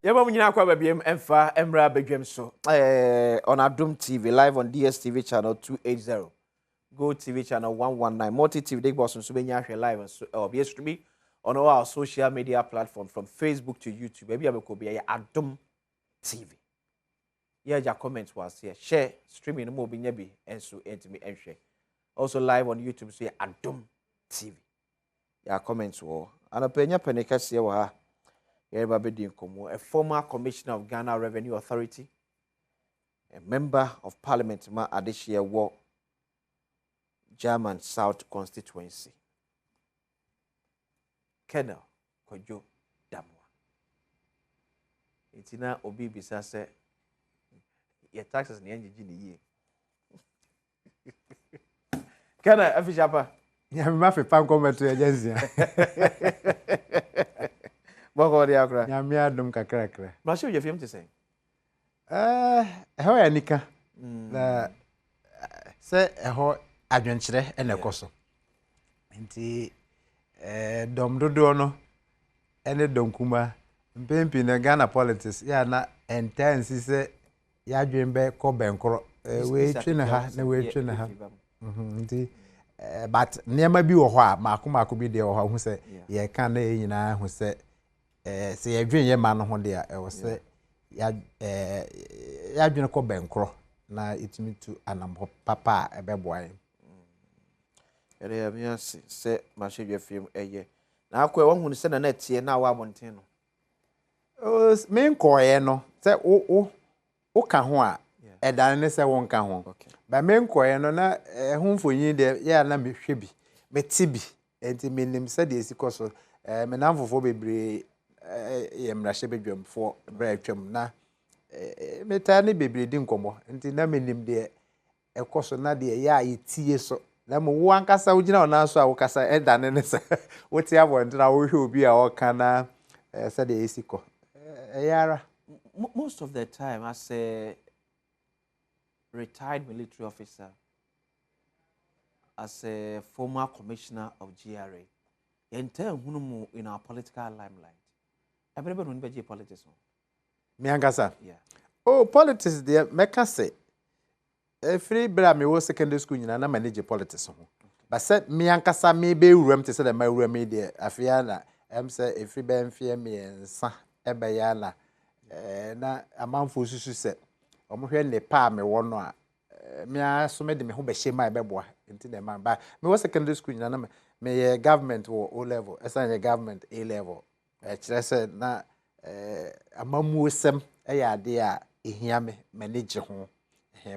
Yɛma mu nyinaa kɔ aba biam ɛmfa mmra badwam so on Adom TV live on DSTV channel 280, Go TV channel 119, Multi TV Big Boss nso bɛnya ahwɛ live nso ɛwɔ bi stream on all our social media platform from Facebook to YouTube. Baabi a bɛkɔ bi ɛyɛ Adom TV. Yɛ agya comment wɔ aseɛ, share streaming no mu obi nya bi nso ntumi nhwɛ. Also live on YouTube so yɛ Adom TV. Yɛ comment wɔ anɔpɛ nya pɛne kɛseɛ wɔ ha. Yɛreba bɛdi nkɔmmɔ, a former commissioner of Ghana Revenue Authority, a member of parliament ma adehyeɛ wɔ German South constituency, Colonel Kwadwo Damoa. Nti na obi bisa sɛ yɛ taxes ne yɛngyegye ne yie. Colonel, afihyia pa. Nyame ma fepa nkɔmmɛto agya nsia. Bɔkɔ de akora. Nyame adom kakrakra. Mmarahyɛ odwa fiem te sɛn? Ɛhɔ yɛ anika. Na sɛ ɛhɔ adwenkyerɛ ɛna ɛkɔ so. Nti dɔm dodoɔ no ɛne dɔm kuma mpɛn pii na Ghana politics yɛ a na ɛntaa nsi sɛ yɛadwen bɛkɔ bɛnkorɔ. Wei twe ne ha na wei twe ne ha. Nti but nneɛma bi wɔ hɔ a maako maako bi deɛ wɔ hɔ a wohu sɛ yɛka na yɛn nyinaa hu sɛ sɛ yɛdwen yɛ ma no ho deɛ a ɛwɔ sɛ yɛadwene kɔ bɛnkorɔ na yɛtumi tu anammɔ papa a ɛbɛboa yɛn. Yɛde Nyame ase sɛ mmarahyɛdwa fie ɛyɛ. Na akɔ ɛ wɔhunu sɛ na na ɛteɛ na awɔ abɔnten no. Menkɔɔeɛ no sɛ wo wo woka ho a ɛdane ne sɛ wonka ho. Ba menkɔɔeɛ no na ɛho mfonyin deɛ yɛ a na mehwɛ bi, mete bi, nti menim sɛdeɛ ɛsi kɔ so. Me namfofoɔ bebree yɛ mmarahyɛbadwamfoɔ berɛ a atwam na metaa ne bebree di nkɔmmɔ, nti na menim deɛ ɛkɔ so na deɛ ɛyɛ a yɛtie so. Na mmom wo ankasa wogyina wo nan so a wokasa ɛdane ne sɛ wote abɔnten a wohwɛ obi a ɔka na sɛdeɛ ɛsi kɔ. Ɛyɛ ara. Most of the time as a retired military officer, as a former commissioner of GRA, yɛntaa nhunu mu in our political limelight. Ɛbɛrɛ bɛ na onipa gye politics ho? Me ankasa? Yeah. Oh, politics deɛ mɛka sɛ ɛfiri berɛ a mewɔ secondary school nyinaa na m'ani gye politics ho. Ba sɛ me ankasa mebɛwura mu te sɛ dɛ mawura mu yi deɛ, afei ara na sɛ ɛfiri bɛyɛ mfeɛ 3 ɛbɛyɛ ara na na amanfoɔ susu sɛ wɔhwɛ nnepa a mewɔ no a me ara so mede me ho bɛhyɛ mu a ɛbɛboa nti na ɛma ba mewɔ secondary school nyinaa na meyɛ government wɔ O level, ɛsan yɛ government A level. Ɛkyerɛ sɛ na amammuosɛm yɛ adeɛ a ɛhia me, m'ani gye ho.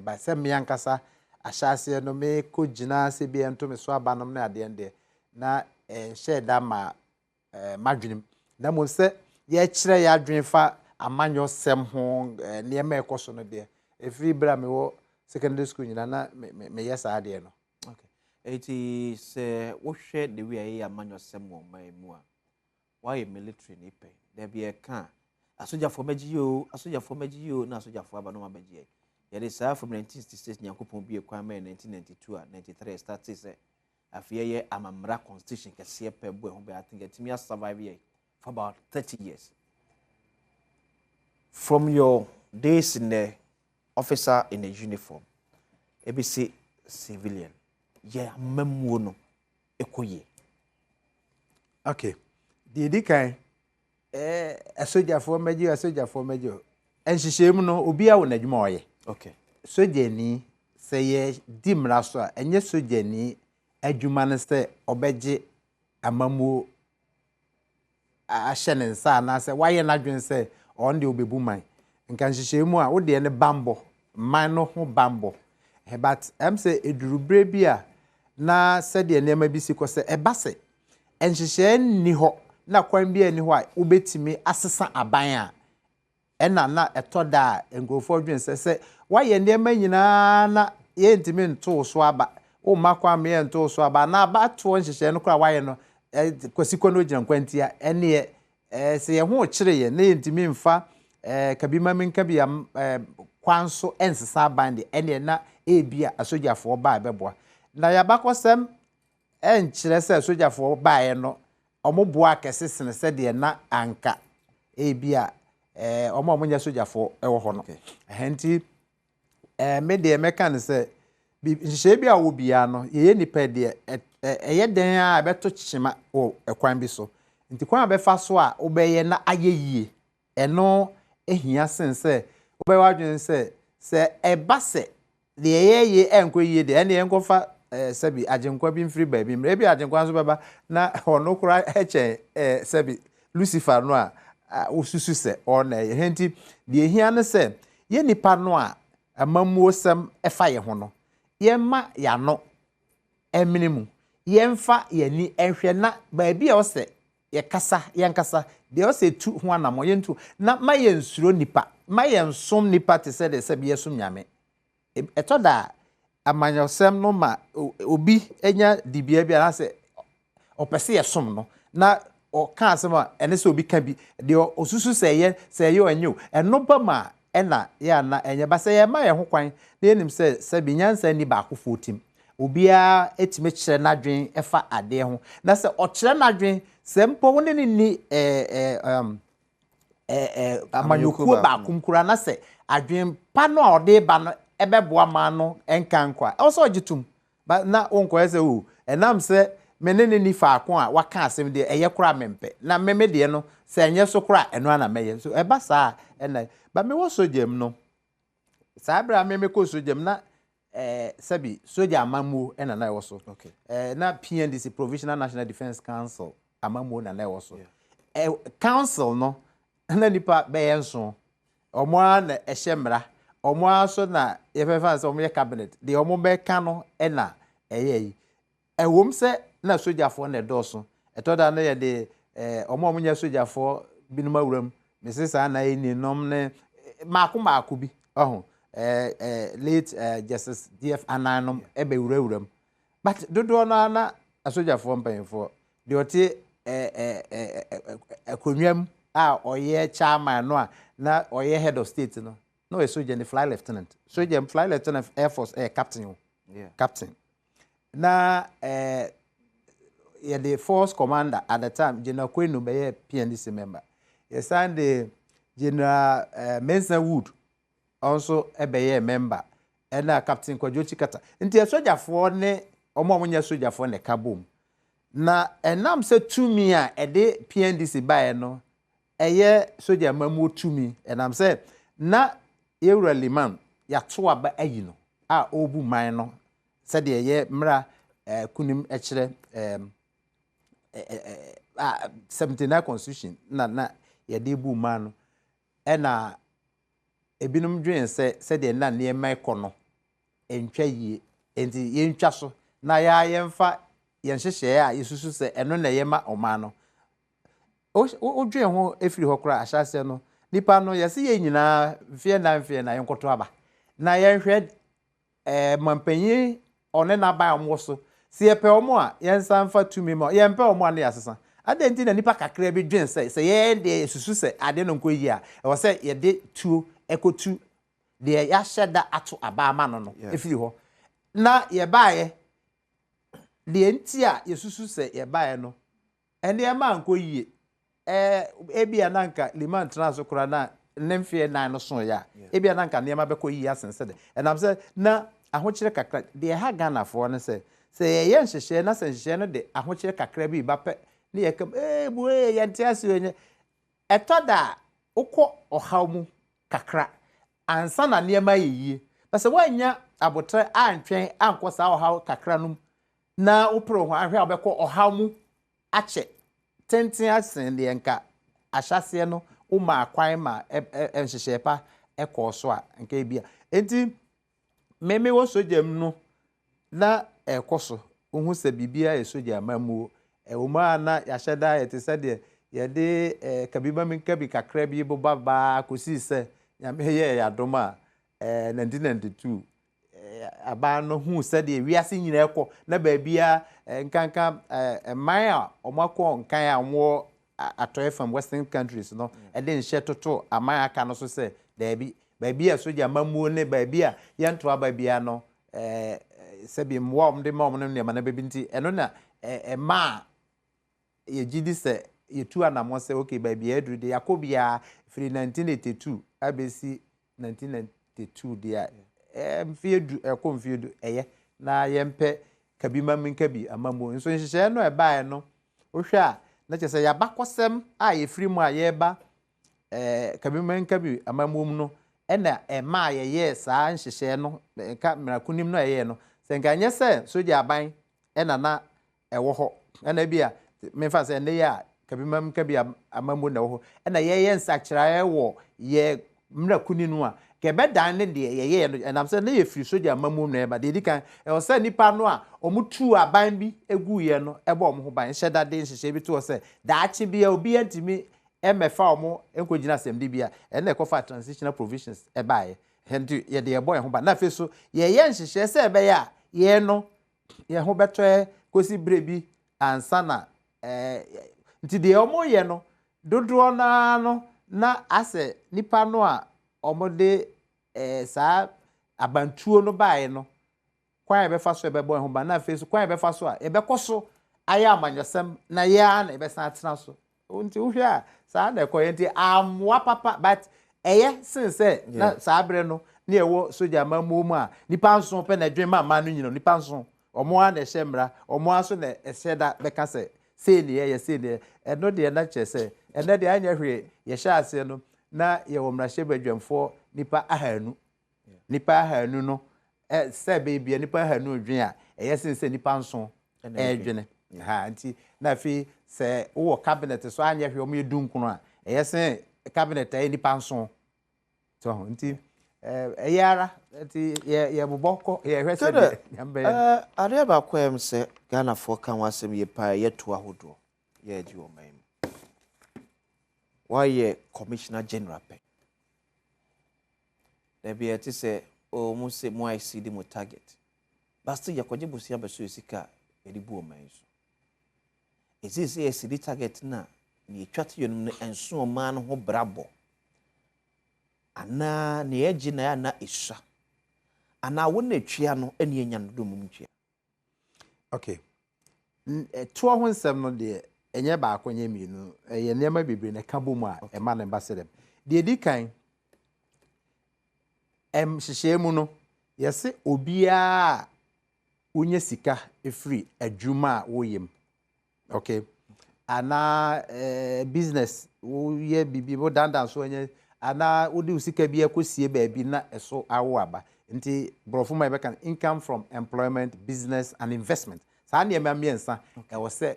Ba sɛ me ankasa ahyɛaseɛ no mekɔ gyina sɛ bi ɛnto me so aba nom ne adeɛ no deɛ na ɛnhyɛɛ da ma m'adwene mu. Na mmom sɛ yɛkyerɛ yɛ adwene fa amanyɔsɛm ho, nneɛma a ɛkɔ so no deɛ, ɛfiri berɛ a mewɔ secondary school nyinaa na meyɛ saa adeɛ no. Okay. Eti sɛ wohwɛ the way a yɛyɛ amanyɔsɛm wɔ ɔman mu a, woayɛ military ni pɛ. Dabi ɛka a, asogyafoɔ mɛgye yi o, asogyafoɔ mɛgye yi o, na asogyafoɔ aba na wɔn abɛgye yɛn. Yɛde saa from 1966 Nyankopɔn bue kwan ma yɛ 1992 a 93 start sɛ afei yɛyɛ amammara constitution kɛseɛ pɛ bɔ ɛho bɛ. I think yɛtumi asurvive yɛ for about 30 years. From your days in the officer in a uniform, ebisi civilian, yɛ amammuo no ɛkɔ yie? Okay. Deɛ ɛdi kan, asogyafoɔ mmɛgye o, asogyafoɔ mmɛgye o. Nhyehyɛe mu no, obiara wɔ n'adwuma a ɔyɛ. Sogyani, sɛ yɛdi mmara so a, ɛnyɛ sogyani adwuma no sɛ ɔbɛgye amammuo ahyɛ ne nsa anaasɛ wayɛ n'adwene sɛ ɔno deɛ ɔbɛbu man. Nka nhyehyɛe mu a, wo deɛ ne bambɔ, man no ho bambɔ. But sɛ ɛduru berɛ bi a na sɛdeɛ nneɛma bi si kɔ sɛ ɛba sɛ nhyehyɛe nni hɔ na kwan bi nni hɔ a wobɛtumi asesa aban a, ɛna na ɛtɔ da a nkurɔfoɔ dwen sɛ woayɛ nneɛma nyinaa na yɛntumi nto so aba, womma kwan ma yɛnto so aba, anaa abatoɔ nhyehyɛe no koraa woayɛ no kwasi kɔ no gyina nkwantia, ɛneɛ sɛ yɛn ho kyere yɛn na yɛntumi mfa kabi ma menka bi kwan so nsesa aban deɛ, ɛneɛ na ebi a asogyafoɔ baa ɛbɛboa. Na yɛabakɔsɛm ɛnkyerɛ sɛ asogyafoɔ baeɛ no ɔmo boa kɛse sene sɛdeɛ na anka ebi a Wɔn a wɔnyɛ sogyafoɔ wɔ hɔ no. Ɛhɛn nti, me deɛ mɛka no sɛ, nhyehyɛeɛ bi a wɔwɔ biara no, yɛyɛ nnipa deɛ, ɛyɛ dɛn ara a ɛbɛto kyema wɔ kwan bi so. Nti kwan a wobɛfa so a wobɛyɛ na ayɛ yie, ɛno hia sen sɛ wobɛyɛ w'adwene sɛ, sɛ ɛba sɛ deɛ yɛreyɛ ɛnkɔ yie deɛ, ɛnneɛ yɛnkɔfa sɛbi agyenkwa bi mfiri baabi mmra. Ebia agyenkwa nso bɛba na ɔno koraa kyɛn sɛbi Lucifer no a wosusu sɛ ɔno na ɛyɛ. Ɛno nti, deɛ ɛhia ne sɛ yɛn nnipa no a amammuosɛm fa yɛn ho no, yɛmma yɛn ano mmene mu, yɛmfa yɛn ani nhwɛ na baabi a ɛwɔ sɛ yɛkasa, yɛnkasa, deɛ ɛwɔ sɛ yɛtu ho anammɔn, yɛntu, na ma yɛnsuro nnipa, ma yɛnsom nnipa te sɛ deɛ sɛbi yɛsom Nyame. Ɛtɔ da a, amanyɔsɛm no ma obi nya dibea bi anaasɛ ɔpɛ sɛ yɛsom no, na ɔka asɛm a ɛne sɛ obi ka bi, deɛ ɔsusu sɛ ɛyɛ, sɛ ɛyɛ o ɛnyɛ o, ɛno ba mu a ɛna yɛ a na ɛnyɛ. Ba sɛ yɛma yɛn ho kwan na yɛnim sɛ sɛbi nyansa nni baakofoɔ tim, obiara tumi kyerɛ n'adwene fa adeɛ ho, na sɛ ɔkyerɛ n'adwene, sɛ mpo wo ne no nni amanyɔkuo baako mu koraa na sɛ adwene pa no a ɔde ba no ɛbɛboa ma no nka nkɔ a, ɛwɔ sɛ ɔgye tom. Ba na wonkɔyɛ sɛ o, ɛnam sɛ me ne no nni faako a waka asɛm deɛ ɛyɛ koraa mempɛ, na me me deɛ no sɛ ɛnyɛ so koraa ɛno ara na mɛyɛ. So ɛba saa a ɛna ba mewɔ sogya mu no, saa berɛ a me mekɔ sogya mu na sɛbi sogya amammuo ɛna na ɛwɔ so. Na PNDC, Provisional National Defence Council amammuo na na ɛwɔ so. Council no na nipa bɛyɛ nson. Wɔn ara na ɛhyɛ mmara. Wɔn ara nso na yɛbɛfa no sɛ wɔyɛ cabinet. Deɛ wɔbɛka no na ɛyɛ yi. Ɛwom sɛ na sogyafoɔ na ɛdɔɔso. Ɛtɔ da no yɛde wɔn a wɔnyɛ sogyafoɔ binom awura mu. Mese saa na ɛni nom ne mmaako mmaako bi. Ɔho, late Justice D.F. Annan nom ɛbɛwurawura mu. But dodoɔ no ara na asogyafoɔ mpanyinfoɔ, deɛ ɔte akonnwa mu a ɔyɛ chairman no a na ɔyɛ head of state no, na ɔyɛ sogyani, flight lieutenant. Sogyani, flight lieutenant air force ɛyɛ captain o. Captain. Na yɛde force commander at the time, General Kwenu bɛyɛ PNDC member. Yɛsan de General Mensah Wood ɔnso bɛyɛɛ member, ɛna Captain Kwadwo Tsikata. Nti asogyafoɔ ne wɔn a wɔnyɛ sogyafoɔ na ɛka bom. Na ɛnam sɛ tumi a ɛde PNDC baeɛ no ɛyɛ sogya amammuo tumi, ɛnam sɛ na Yɛwura Liman yɛato aba ayi no a ɔrebu man no sɛdeɛ ɛyɛ mmara kunim kyerɛ 79 constitution na na yɛde bu man no, ɛna ebinom dwen sɛ sɛdeɛ na nneɛma rekɔ no ɛntwa yie, enti yɛntwa so na yɛa yɛmfa yɛn nhyehyɛeɛ a yɛsusu sɛ ɛno na ɛyɛ ma ɔman no. Wodwen ho firi hɔ koraa ahyɛaseɛ no, nipa no yɛse yɛn nyinaa mfeɛ nnan mfeɛ nnan yɛnkɔto aba na yɛnhwɛ mampanyin ɔne n'aban a wɔwɔ so. Sɛ yɛpɛ wɔn a, yɛnsan mfa tumi ma wɔn. Yɛmpɛ wɔn a, na yɛasesa. Adɛn nti na nnipa kakraa bi dwen sɛ, sɛ yɛn deɛ yɛsusu sɛ ade no nkɔ yie a, ɛwɔ sɛ yɛde tuo kɔtu deɛ yɛahyɛ da ato aba ama no no firi hɔ? Na yɛbaeɛ, deɛ nti a yɛsusu sɛ yɛbaeɛ no, Nneɛma ankɔ yie. Ɛɛ, ebia na anka Liman tenaa so koraa na ne mfeɛ nnan no soeɛ a, ebia na anka nneɛma bɛkɔ yie asen sɛdeɛ. Ɛnam sɛ na ahokyerɛ kakra, deɛ ɛha Ghanafoɔ ne sɛ, sɛ yɛyɛ nhyehyɛeɛ na sɛ nhyehyɛeɛ no de ahokyerɛ kakra bi reba pɛ ne yɛka mu, ee buee, yɛnte ase o, ɛnyɛ. Ɛtɔ da a, wokɔ ɔhaw mu kakra ansa na nneɛma ayɛ yie. Na sɛ woannya aboterɛ antwɛn ankɔ saa ɔhaw kakra no mu na wopere wo ho ahwɛ a wobɛkɔ ɔhaw mu akyɛ tenten asen deɛ nka ahyɛaseɛ no womaa kwan ma nhyehyɛe pa kɔɔ so a nka ebia. Enti me mewɔ sogya mu no na ɛrekɔ so. Wohu sɛ biribiara yɛ sogya amammuo. Ɛwɔ mu a na yɛahyɛ da ayɛ te sɛ deɛ yɛde kabimamenkabi kakra bi boba baa kɔsii sɛ Nyame yɛɛ yɛn adom a 1992 aban no huu sɛdeɛ wiase nyinaa kɔ na baabiara nkanka mman a wɔakɔ nkan a wɔwɔ atɔeɛ fam western countries no de nhyɛ toto aman aka no so sɛ daabi baabi a sogya amammuo ne baabi a yɛnto aba biara no sɛbi mmoa a wɔde ma wɔn no nneɛma no baabi nti ɛno na ɛmaa yɛgye di sɛ yɛtu anammɔ sɛ okay, baabi a aduru deɛ, yɛakɔ biara firi 1982 abɛsi 1992 deɛ a, mfeɛ 10 ɛkɔ mfeɛ 10, ɛyɛ na yɛmpɛ kabi ma menka bi amammuo. Nso nhyehyɛeɛ no a ɛbaeɛ no, wohwɛ a na kyerɛ sɛ yɛabakɔsɛm a yɛfiri mu a yɛreba kabi ma menka bi amammuo mu no ɛna ɛmaa yɛyɛɛ saa nhyehyɛeɛ no. Nka mmarakunim no a ɛyɛɛ no sɛ nka ɛnyɛ sɛ sogya aban ɛna na ɛwɔ hɔ, ɛna bi a memfa sɛ ɛnɛ yɛ a kabi ma menka bi amammuo na ɛwɔ hɔ, ɛna yɛyɛ nsakyeraeɛ wɔ yɛ mmarakuni no a ka ɛbɛdan ne deɛ yɛyɛɛ no, ɛnam sɛ ne yɛfiri sogya amammuo mu na ɛba. Deɛ ɛdi kan, ɛwɔ sɛ nnipa no a ɔmo tuu aban bi eguiɛ no ɛbɔ ɔmo ho ban, nhyɛ dade nhyehyɛ bi to hɔ sɛ daakye bi a obi ntumi ɛmɛfa ɔmo nkɔgyina asɛmdi bi a ɛna ɛkɔfa transitional provisions ɛbaeɛ. Nti yɛde yɛbɔ yɛn ho ban, na afei so yɛyɛ nhyehyɛ sɛ ɛbɛyɛ a yɛn no yɛn ho bɛtɔ kɔsi bere bi ansa na nti deɛ ɔmo yɛ no dodoɔ naa no na asɛ nipa no a ɔmo de saa abantuo no baeɛ no, kwan a yɛbɛfa so yɛbɛbɔ yɛn ho ban, na afei so kwan a yɛbɛfa so a yɛbɛkɔ so ayɛ amanyɔsɛm na yɛa na yɛbɛsan atena so. Nti wohwɛ a saa na ɛkɔ yɛ, nti amoa papa, but ɛyɛ sen sɛ na saa berɛ no ne yɛwɔ sogya amammuo mu a nipa 7 pɛ na ɛdwen ma aman no nyina. Nipa 7, ɔmo ara na ɛhyɛ mmara, ɔmo ara so na ɛhyɛ da bɛka sɛ sei ne yɛyɛ, sei ne yɛ. Ɛno deɛ na kyerɛ sɛ ɛnɛ deɛ anyɛ hwee. Yɛhyɛ aseɛ no na yɛwɔ mmarahyɛbadwamfoɔ nipa 200. Nipa 200 no, sɛ ɛbɛyɛ bia nipa 200 dwen a, ɛyɛ sen sɛ nipa 7 ɛɛdwene ha. Nti na afei sɛ wowɔ cabinet so anyɛ hwee, ɔmo yɛ 19 a, ɛyɛ sen cabinet a ɛyɛ nipa 7 so. Nti ɛyɛ ara, nti yɛ yɛbobɔ kɔ, yɛhwɛ sɛ deɛ Nyame bɛyɛ. Adeɛ baako a ɛm sɛ Ghanafoɔ ka ho asɛm yie paa, yɛto ahodoɔ yɛagye wɔ man mu. Woayɛ Commissioner General pɛ dabi, ɛte sɛ oh, mo sɛ mo exceed mo target, but still yɛkɔgye bosea bɛso yɛ sika a yɛde bu ɔman yi so. Ɛsei sɛ yɛexceed target no a, ne yɛtwa te yɛnom no ɛnso ɔman no ho brabɔ anaa ne yɛgye na ɛana ɛsua anaa wo na ɛtua no ɛne yɛnya no dom ntua. Okay, toɔ ho nsɛm no deɛ, ɛnyɛ baako, nyɛ mmienu, ɛyɛ nneɛma bebree na ɛka bɔ mu a ɛma ne ba sɛ dɛm. Deɛ ɛdi kan, hyehyɛ mu no, yɛse obiara a wonya sika efiri adwuma a woyɛ mu, okay, anaa business woyɛ biribi, wodandan so ɛnyɛ, anaa wode wo sika bi akɔsie baabi na ɛso awo aba, nti borɔfo mu a yɛbɛka no income from employment, business and investment. Saa nneɛma mmiɛnsa ɛwɔ sɛ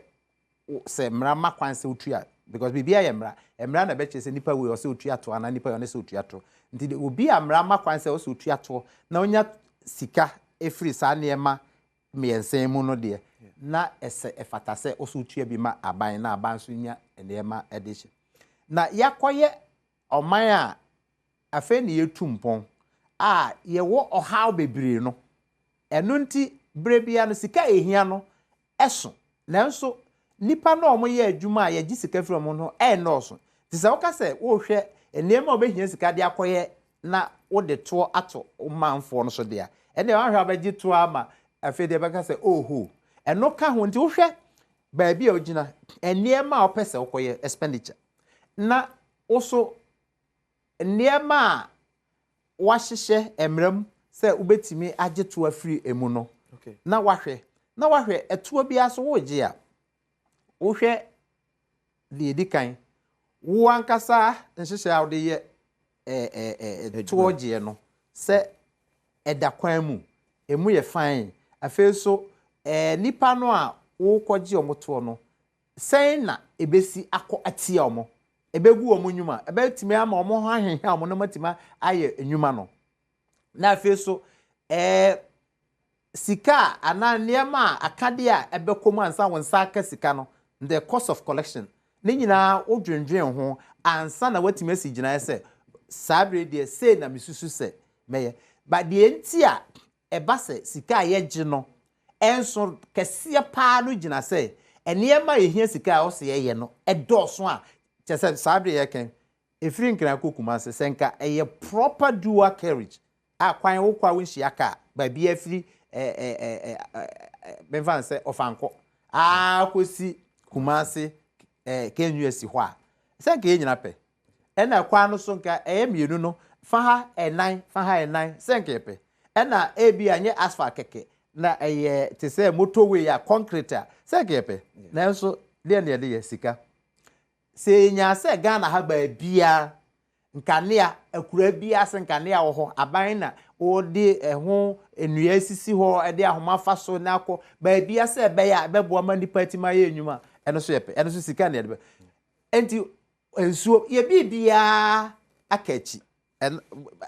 sɛ mmara ma kwan sɛ wotua, because biribi ayɛ mmara, mmara na ɛbɛkyerɛ sɛ nipa wei ɔsɛ otua to anaa nipa wei ɔne sɛ otua to. Nti obi a mmara ma kwan sɛ ɔsɛ otua toɔ na onya sika efiri saa nneɛma mmiɛnsa yi mu no deɛ, na ɛsɛ ɛfata sɛ ɔsɛ otua bi ma aban, na aban nso nya nneɛma ɛde hyɛ. Na yɛakɔyɛ ɔman a afei ne yɛtu mpɔn a yɛwɔ ɔhaw bebree no, ɛno nti berɛ biara no sika a ehia no ɛso, nanso nipa no a wɔyɛ adwuma a yɛgye sika firi wɔn no ɛnnɔɔso. Nti sɛ woka sɛ wohwɛ nneɛma a wobɛhia sika de akɔyɛ na wode toɔ ato manfoɔ no so deɛ, ɛnna wɔahwɛ a wobɛgye toɔ ama afei deɛ bɛka sɛ oho, ɛno ka ho. Nti wohwɛ baabi a wogyina, nneɛma a wopɛ sɛ wokɔyɛ expenditure, na woso nneɛma a wahyehyɛ mmerɛ mu sɛ wobɛtumi agye toɔ afiri emu no, na wahwɛ ɛtoɔ biara so wogye a, wohwɛ deɛ ɛdi kan, wo ankasa nhyehyɛ a wode yɛ ɛɛ ɛɛ toɔ gyeɛ no sɛ ɛda kwan mu, emu yɛ fine. Afei so nipa no a wokɔgye wɔn toɔ no, sɛn na ebesi akɔ atia wɔn, ebegu wɔn nnwuma, ɛbɛtumi ama wɔn ho ahwehwɛ wɔn na wɔatumi ayɛ nnwuma no. Na afei so sika a anaa nneɛma a akadeɛ a ɛbɛkɔ mu ansa wɔn nsa aka sika no, the cost of collection ne nyinaa, wodwendwen ho ansa na watumi asi gyinaeɛ sɛ saa bere deɛ, sei na mesusu sɛ mɛyɛ. But deɛ nti a ɛba sɛ sika a yɛgye no ɛnso kɛseɛ paa no gyina sɛ nneɛma a yɛhia sika a ɔsɛ yɛyɛ no ɛdɔɔso, a kyerɛ sɛ saa bere yɛkɛn efiri Nkran kɔ Kumase, sɛ nka ɛyɛ proper dual carriage a kwan wokɔ a wonhyia kaa baabi afiri ɛɛ ɛɛ ɛɛ mɛmfa n sɛ Ɔfankɔ akɔsi Kumase. KNUST hɔ a, sɛ nka yɛn nyina pɛ. Ɛna kwan no so nka ɛyɛ mmienu no, fa ha ɛnan, fa ha ɛnan, sɛ nka yɛpɛ. Ɛna ebi a nyɛ asphalt kɛkɛ, na ɛyɛ te sɛ motorway a concrete a, sɛ nka yɛpɛ. Nanso deɛ na yɛde yɛ sika. Sɛ yɛnyaa sɛ Ghana ha baabiara nkanea, akuraa biara sɛ nkanea wɔ hɔ, aban na wɔde ɛho nnua asisi hɔ, ɛde ahoma fa so na akɔ baabiara sɛ ɛbɛyɛ a ɛbɛboa ma nnipa atumi ayɛ nnwuma, ɛno nso yɛ pɛ, ɛno nso sika na yɛde bɛ. Nti nsuo, yɛ biribiara aka akyi.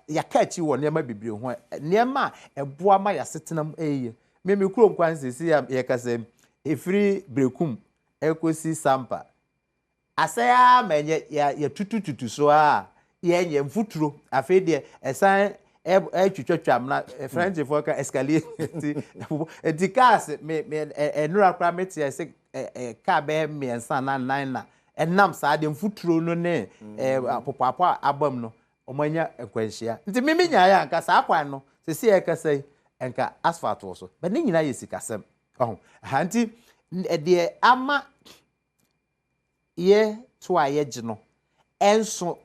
Yɛaka akyi wɔ nneɛma bebree ho, nneɛma a ɛboa ma yɛasetena mu ɛyɛ yie. Me me kurom kwan seesei a yɛkasa yi, ɛfiri Berekum ɛkɔsi Sampa, asɛe ara ma ɛnyɛ yɛtutututu so ara a yɛnyɛ mfuturo. Afei deɛ ɛsan ɛtwitwatwa amena, Frenchfoɔ ka escalier. Nti cars me me ɛnura koraa me te sɛ kaa bɛyɛ mmiɛnsa na nnan na ɛnam saa deɛ mfuturo no ne apopoapo a aba mu no wɔn anya nkwanhyia. Nti me me nyaeɛ anka saa kwan no sisi ɛkasa yi nka asphalt wɔ so, but ne nyinaa yɛ sikasɛm. Ɔho ha nti deɛ ama yɛ to a yɛgye no ɛnso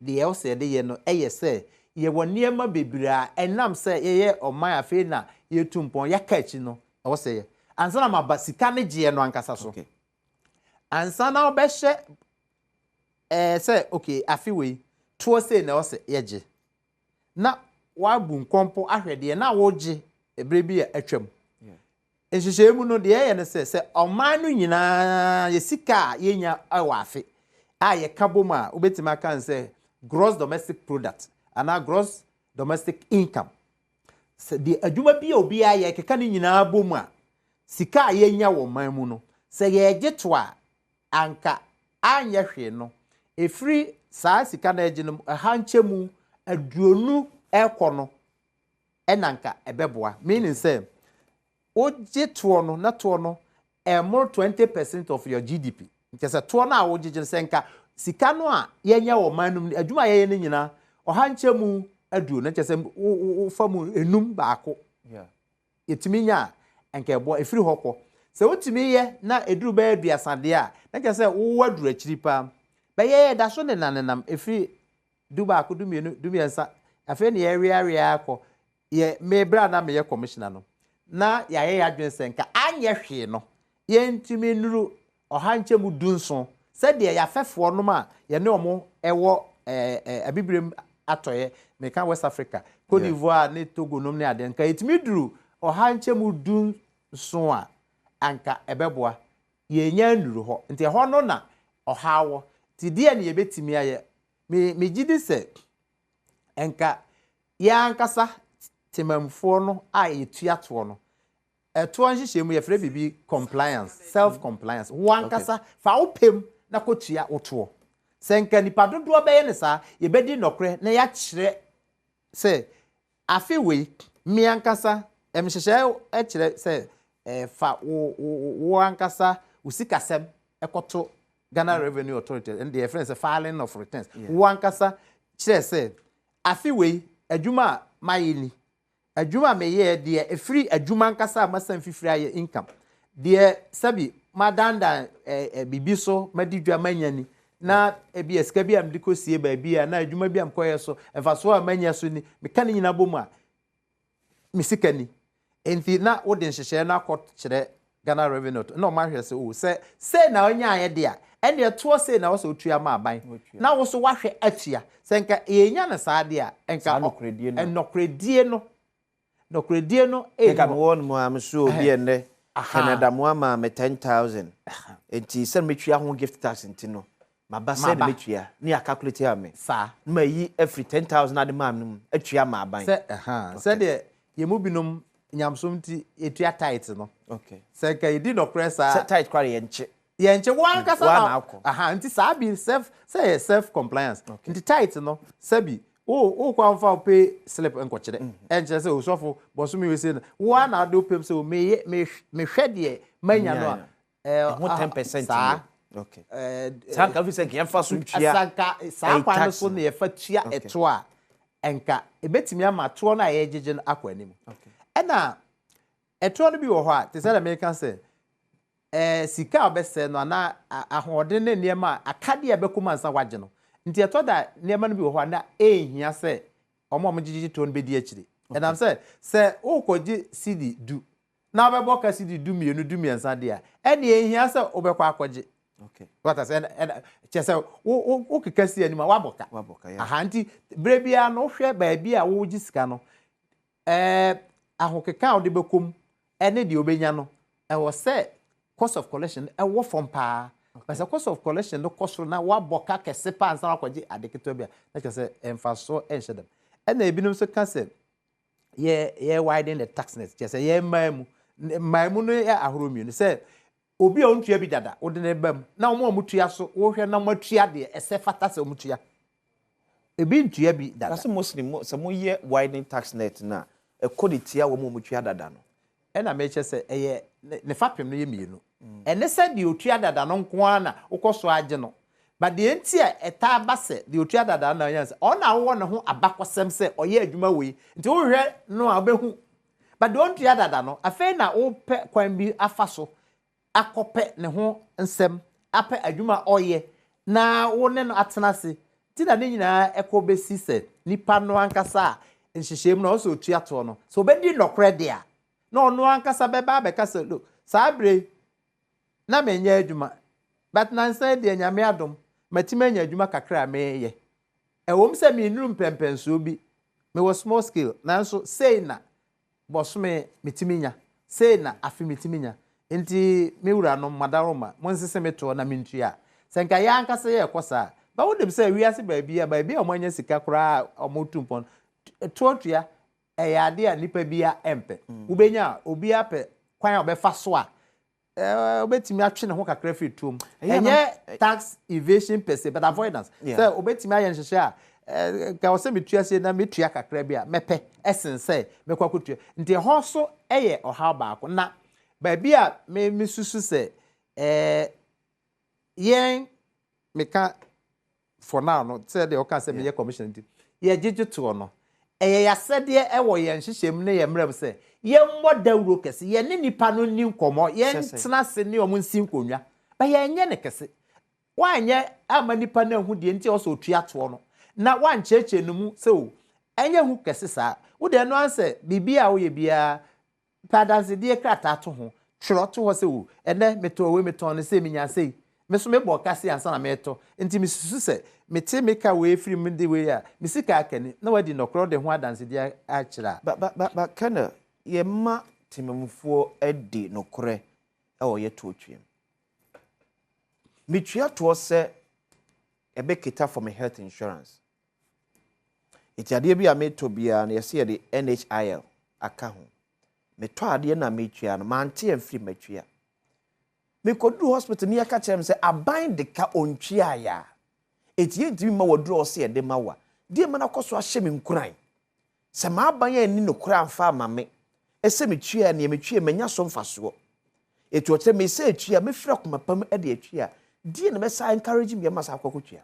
deɛ ɛwɔ sɛ yɛde yɛ no ɛyɛ sɛ yɛwɔ nneɛma bebree a ɛnam sɛ yɛyɛ ɔman afei na yɛtu mpɔn yɛaka akyi no ɛwɔ sɛ yɛ ansa na maba sika ne gyeɛ no ankasa so. Ansa na wobɛhyɛ sɛ okay afe wei toɔ sei na ɛwɔ sɛ yɛgye na wabu nkɔmpo ahwɛ deɛ na wogye ebere bi a atwam. Nhyehyɛe mu no deɛ ɛyɛ no sɛ ɔman no nyinaa yɛ sika a yɛnya wɔ afe a yɛka bom a wobɛtumi aka no sɛ gross domestic product anaa gross domestic income. Sɛ deɛ adwuma bi a obiara yɛ keka ne nyinaa bom a sika a yɛnya wɔ ɔman mu no sɛ yɛgye to a anka anyɛ hwee no ɛfiri saa sika no agye no ɛha nkyɛmu 20 ɛkɔ no ɛna nka ɛbɛboa. Meaning sɛ wogye toɔ no na toɔ no ɛmoro 20% of your GDP. Nkyɛ sɛ toɔ no a wogyegye no sɛ nka sika no a yɛnya wɔ ɔman no mu adwuma a yɛyɛ no nyinaa ɔha nkyɛmu 20 nkyɛ sɛ wofa mu enum baako yɛtumi nya a nka ɛboa ɛfiri hɔ kɔ. Sɛ wotumi yɛ na ɛduru bɛyɛ 30 deɛ a na kyerɛ sɛ wowɔ aduru akyiri paa. Bɛyɛ yɛda so nenam ɛfiri 11, 12, 13 afei ne yɛweawea akɔ. Yɛ me berɛ a na meyɛ commissioner no na yɛayɛ yɛadwene sɛ nka anyɛ hwee no yɛntumi nnuru ɔha nkyɛmu 17 sɛdeɛ yɛafɛfoɔ nom a yɛne ɔmo ɛwɔ Abibirem atɔeɛ, meka West Africa, Cote d'Ivoire ne Togo nom ne adeɛ, nka yɛtumi duru ɔha nkyɛmu 17 a anka ɛbɛboa. Yɛnya nnuru hɔ nti ɛhɔ no na ɔhaw wɔ. Nti deɛ ne yɛbɛtumi ayɛ, megye di sɛ nka yɛn ankasa temamfoɔ no a yɛtua toɔ no, ɛtoɔ nhyehyɛ mu yɛfrɛ biribi compliance, self compliance. Wo ankasa fa wo pɛm na kɔtua wo toɔ. Sɛ nka nipa dodoɔ bɛyɛ ne saa, yɛbɛdi nɔkorɛ na yɛakyerɛ sɛ afe wei me ankasa nhyehyɛ kyerɛ sɛ fa wo ankasa wo sikasɛm ɛkɔto Ghana Revenue Authority, ɛno deɛ yɛfrɛ no sɛ filing of returns. Wo ankasa kyerɛ sɛ afe wei adwuma a mayɛ ni, adwuma a meyɛɛ deɛ ɛfiri adwuma ankasa a masan fifiri ayɛ income, deɛ sɛbi madandan biribi so madi dwa manya ni, na ebi sika bi a mede kɔsie baabi a na adwuma bi a mekɔyɛ so mfasoɔ a manya so ni, meka ne nyinaa bɔ mu a me sika ni. Nti na wode nhyehyɛeɛ no akɔ kyerɛ Ghana Revenue Authority na ɔmo ahwɛ sɛ o sɛ sei na ɔnyaayɛ deɛ a ɛnneɛ toɔ sei na wɔsɛ otua ma aban na wo so wahwɛ atua. Sɛ nka yɛnya no saa deɛ a nka nɔkoredie no nɔkoredie no nka mewɔ no mu a meso obi ɛnnɛ Canada mo ama me 10,000 nti sɛ metua ho gift tax nti no maba sɛ ne metua ne yɛ calculate a me saa na mayi afiri 10,000 ade maa me mu atua ma aban. Sɛ sɛdeɛ yɛn mu binom nyamsom nti yɛtua tithe no. Sɛ nka yɛdi nɔkorɛ saa. Sɛ tithe koraa yɛnkye. Yɛnkye wo ankasa na nti saa bi self sɛ yɛ self compliance. Nti tithe no sɛbi wo kɔ amfa wo pay slip nkɔkyerɛ. Ɛnkyerɛ sɛ osɔfo bɔsome wei sei no wo ara na wode wo pam sɛ meyɛ mehwɛ deɛ manya no a ɛho 10% saa. Saa nka fi sɛ nka yɛmfa so ntua. Sanka saa kwan no so na yɛfa tua ɛto a nka ebetumi ama toɔ no a yɛgyegye no akɔ anim. Ɛna ɛtoɔ no bi wɔ hɔ a te sɛ deɛ meka sɛ Sika a wobɛsɛe no anaa ahoɔden ne nneɛma a akadeɛ a ɛbɛkɔ mu ansa woagye no. Nti ɛtɔ da a nneɛma no bi wɔ hɔ a na ɛnhia sɛ wɔn a wɔgyegyegye toɔ no bɛdi akyire. Ɛnam sɛ, sɛ worekɔgye sidi du na wobɛbɔ ka sidi 12, 13 deɛ a, ɛnneɛ ɛnhia sɛ wobɛkɔ akɔgye. Wata sɛ ɛna ɛna kyerɛ sɛ wo wo wokeka si anim a woabɔ ka. Woabɔ ka, yeah. Aha, nti berɛ biara no wohwɛ baabi a wogye sika no, ɛɛ ahokeka a wode bɛkɔ mu ɛne deɛ wobɛnya no, ɛwɔ sɛ cost of collection no ɛwɔ fam paa. Na sɛ cost of collection no kɔ soro na woabɔ ka kɛse paa ansa na woakɔgye ade ketewa bi a, na kyerɛ sɛ mfasoɔ nhyɛ dam. Ɛna ebinom nso ka sɛ yɛ yɛ widen the tax net, kyerɛ sɛ yɛ mmaa mu. Mmaa mu no yɛ ahorow mmienu, sɛ obi a ɔntua bi dada wode no ba mu, na wɔn a wɔtua so wohwɛ na wɔatua deɛ ɛsɛ fata sɛ wɔtua. Ebi ntua bi dada. Na sɛ mostly mo sɛ moyɛ widening tax net no a, ɛkɔ de tia wɔn a wɔtua dada no. Ɛna mekyerɛ sɛ ɛyɛ ne fapem no yɛ mmienu. Ɛne sɛ deɛ ɔtua dada no nko ara na wokɔ so ara gye no. But deɛ nti a ɛtaa ba sɛ deɛ ɔtua dada no na ɔnya no sɛ ɔno na wowɔ ne ho abakɔsɛm sɛ ɔyɛ adwuma wei nti wohwehwɛ no a wobɛhu. But deɛ ɔntua dada no afei na wopɛ kwan bi afa so akɔpɛ ne ho nsɛm, apɛ adwuma a ɔyɛ na wo ne no atena ase. Nti na ne nyinaa ɛkɔ bɛsi sɛ nipa no ankasa a nhyehyɛe mu no ɔwɔ sɛ ɔtua toɔ no, sɛ ɔbɛdi nɔkorɛ deɛ a, na ɔno ankasa bɛba abɛka sɛ, look, saa berɛ yi na menyɛ adwuma, but nansa yi deɛ Nyame adom, matumi anya adwuma kakra a meyɛ. Ɛwom sɛ mennuru mpɛnpɛnsoɔ bi, mewɔ small scale, nanso sei na bɔsome metumi nya, sei na afe metumi nya, nti me wuranom, madaworoma, monsese me toɔ na mentua. Sɛ nka yɛn ankasa yɛrekɔ saa a, but wonim sɛ wiase baabi a, baabi a wɔanya sika koraa a wɔretu mpɔn, toɔ tua, ɛyɛ adeɛ a nnipa biara mpɛ. Wobɛnya a, obiara pɛ kwan a ɔbɛfa so a Obetumi atwe ne ho kakra afiri tuo mu. Ɛnyɛ tax evasion per se, but avoidance. Sɛ obetumi ayɛ nhyehyɛ a, nka ɔsɛ metua sei na metua kakra bi a, mɛpɛ ɛsen sɛ mɛkɔ akɔtua. Nti ɛhɔ so yɛ ɔhaw baako. Na baabi a me mesusu sɛ yɛn meka for now no, sɛ deɛ ɔka sɛ meyɛ commissioner nti, yɛgyegye toɔ no, ɛyɛ yɛasɛdeɛ ɛwɔ yɛn nhyehyɛ mu ne yɛn mmerɛ mu sɛ yɛmmɔ dawuro kɛse, yɛne nnipa no nni nkɔmmɔ, yɛntena ase ne wɔn nsi nkonnwa, but yɛnyɛ no kɛse. Woanyɛ amma nnipa no anhu deɛ nti a ɔsɛ ɔtua toɔ no, na woankyerɛkyerɛ no mu sɛ o, ɛnyɛ hu kɛse saa. Wo deɛ ɛno ara sɛ biribi a woyɛ biara, Pɛ adansedie krataa to ho. Twerɛ to hɔ sɛ, O, ɛnnɛ metɔɔ wei, metɔn no sei, menyaa sei. Me nso mebɔɔ ka sei ansa na meretɔ. Enti mesusu sɛ mete me ka wei firi mu de wei a, me sika aka ni. Na woadi nɔkorɛ, wode ho adansedie akyerɛ a. Ba ba ba ba Colonel, yɛma temamufoɔ di nokorɛ wɔ yɛ toɔ tua mu. Metua toɔ sɛ ɛbɛ cater for me health insurance. Enti adeɛ bi a metɔ biara no yɛse yɛde NHIL aka ho. Metɔ adeɛ na metua no, mante amfiri matua. Mekɔduru hospital no yɛka kyerɛ me sɛ aban de ka ɔntwiaeɛ a, enti yɛntumi mma waduru a ɔse yɛde ma wo a, deɛ ma no akɔ so ahyɛ me nkuran sɛ m'aban anni nokorɛ amfa amma me sɛ metua neɛ metua manya so mfasoɔ. Enti ɔkyerɛ me sɛ atua mɛfiri akoma pa mu de atua. Deɛ na mɛsa encourage me ama saa akɔ akɔtua.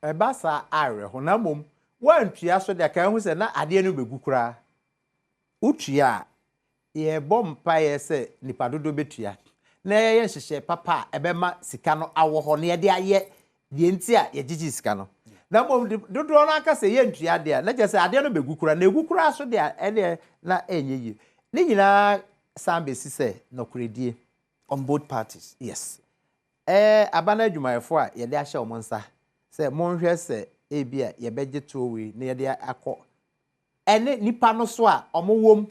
Ɛba saa a awerɛho na mmom woantua so deɛ ka ɛho sɛ na adeɛ no bɛgu koraa. Wotua a, yɛbɔ mpaeɛ sɛ nnipa dodoɔ bɛtua na yɛyɛ nhyehyɛe papa a ɛbɛma sika no awɔ hɔ na yɛde ayɛ deɛ nti a yɛgyegye sika no. Na mmom dodoɔ no ara ka sɛ yɛntua adeɛ a, na kyerɛ sɛ adeɛ no bɛgu koraa, na ɛgu koraa so deɛ a, ɛnneɛ na ɛnyɛ yie. Ne nyinaa san bɛsi sɛ nɔkorɛdie. On both parties. Yes. Ɛɛ aba no adwumayɛfoɔ a yɛde ahyɛ wɔn nsa sɛ monhwɛ sɛ ebia yɛbɛgye toɔ wei na yɛde akɔ ɛne nnipa no so a wɔwɔ mu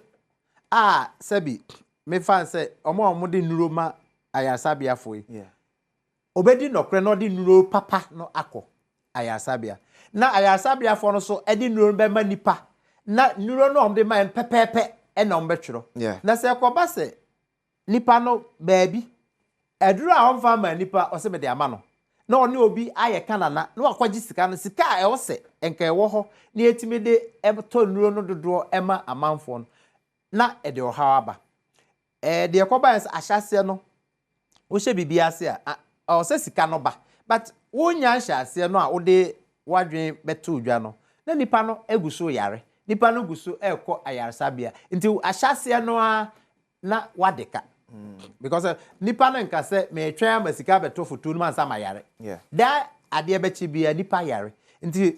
a sɛbi mefa no sɛ wɔn a wɔde nnuro ma ayaresabeafoɔ yi, Ɔbɛdi nɔkorɛ na ɔde nnuro papa no akɔ ayaresabea. Na ayaresabeafoɔ no nso de nnuro no bɛma nnipa. Na nnuro no a wɔde ma no pɛpɛɛpɛ na wɔbɛtwerɛ. Na sɛ ɛkɔba sɛ nipa no baabi, aduro a ɔmfa mmaa nipa, ɔsɛ mede ama no, na ɔne obi ayɛ kanana na wakɔgye sika no, sika a ɛwɔ sɛ nka ɛwɔ hɔ na yɛtumi de tɔ nnuro no dodoɔ ma amanfoɔ no, na ɛde ɔhaw aba. Ɛɛ deɛ ɛkɔbaeɛ sɛ ahyɛaseɛ no, wohyɛ biribi ase a, ɛwɔ sɛ sika no ba. But wonnya nhyɛaseɛ no a wode w'adwene bɛto dwa no, na nipa no gu so yare. Nipa no gu so rekɔ ayaresabea. Nti ahyɛaseɛ no ara na wade ka. Because nipa no nka sɛ metwɛn ama sika abɛtɔ fotuo no mu ansa ma yare. Da adeɛ bɛkye bia nipa yare. Nti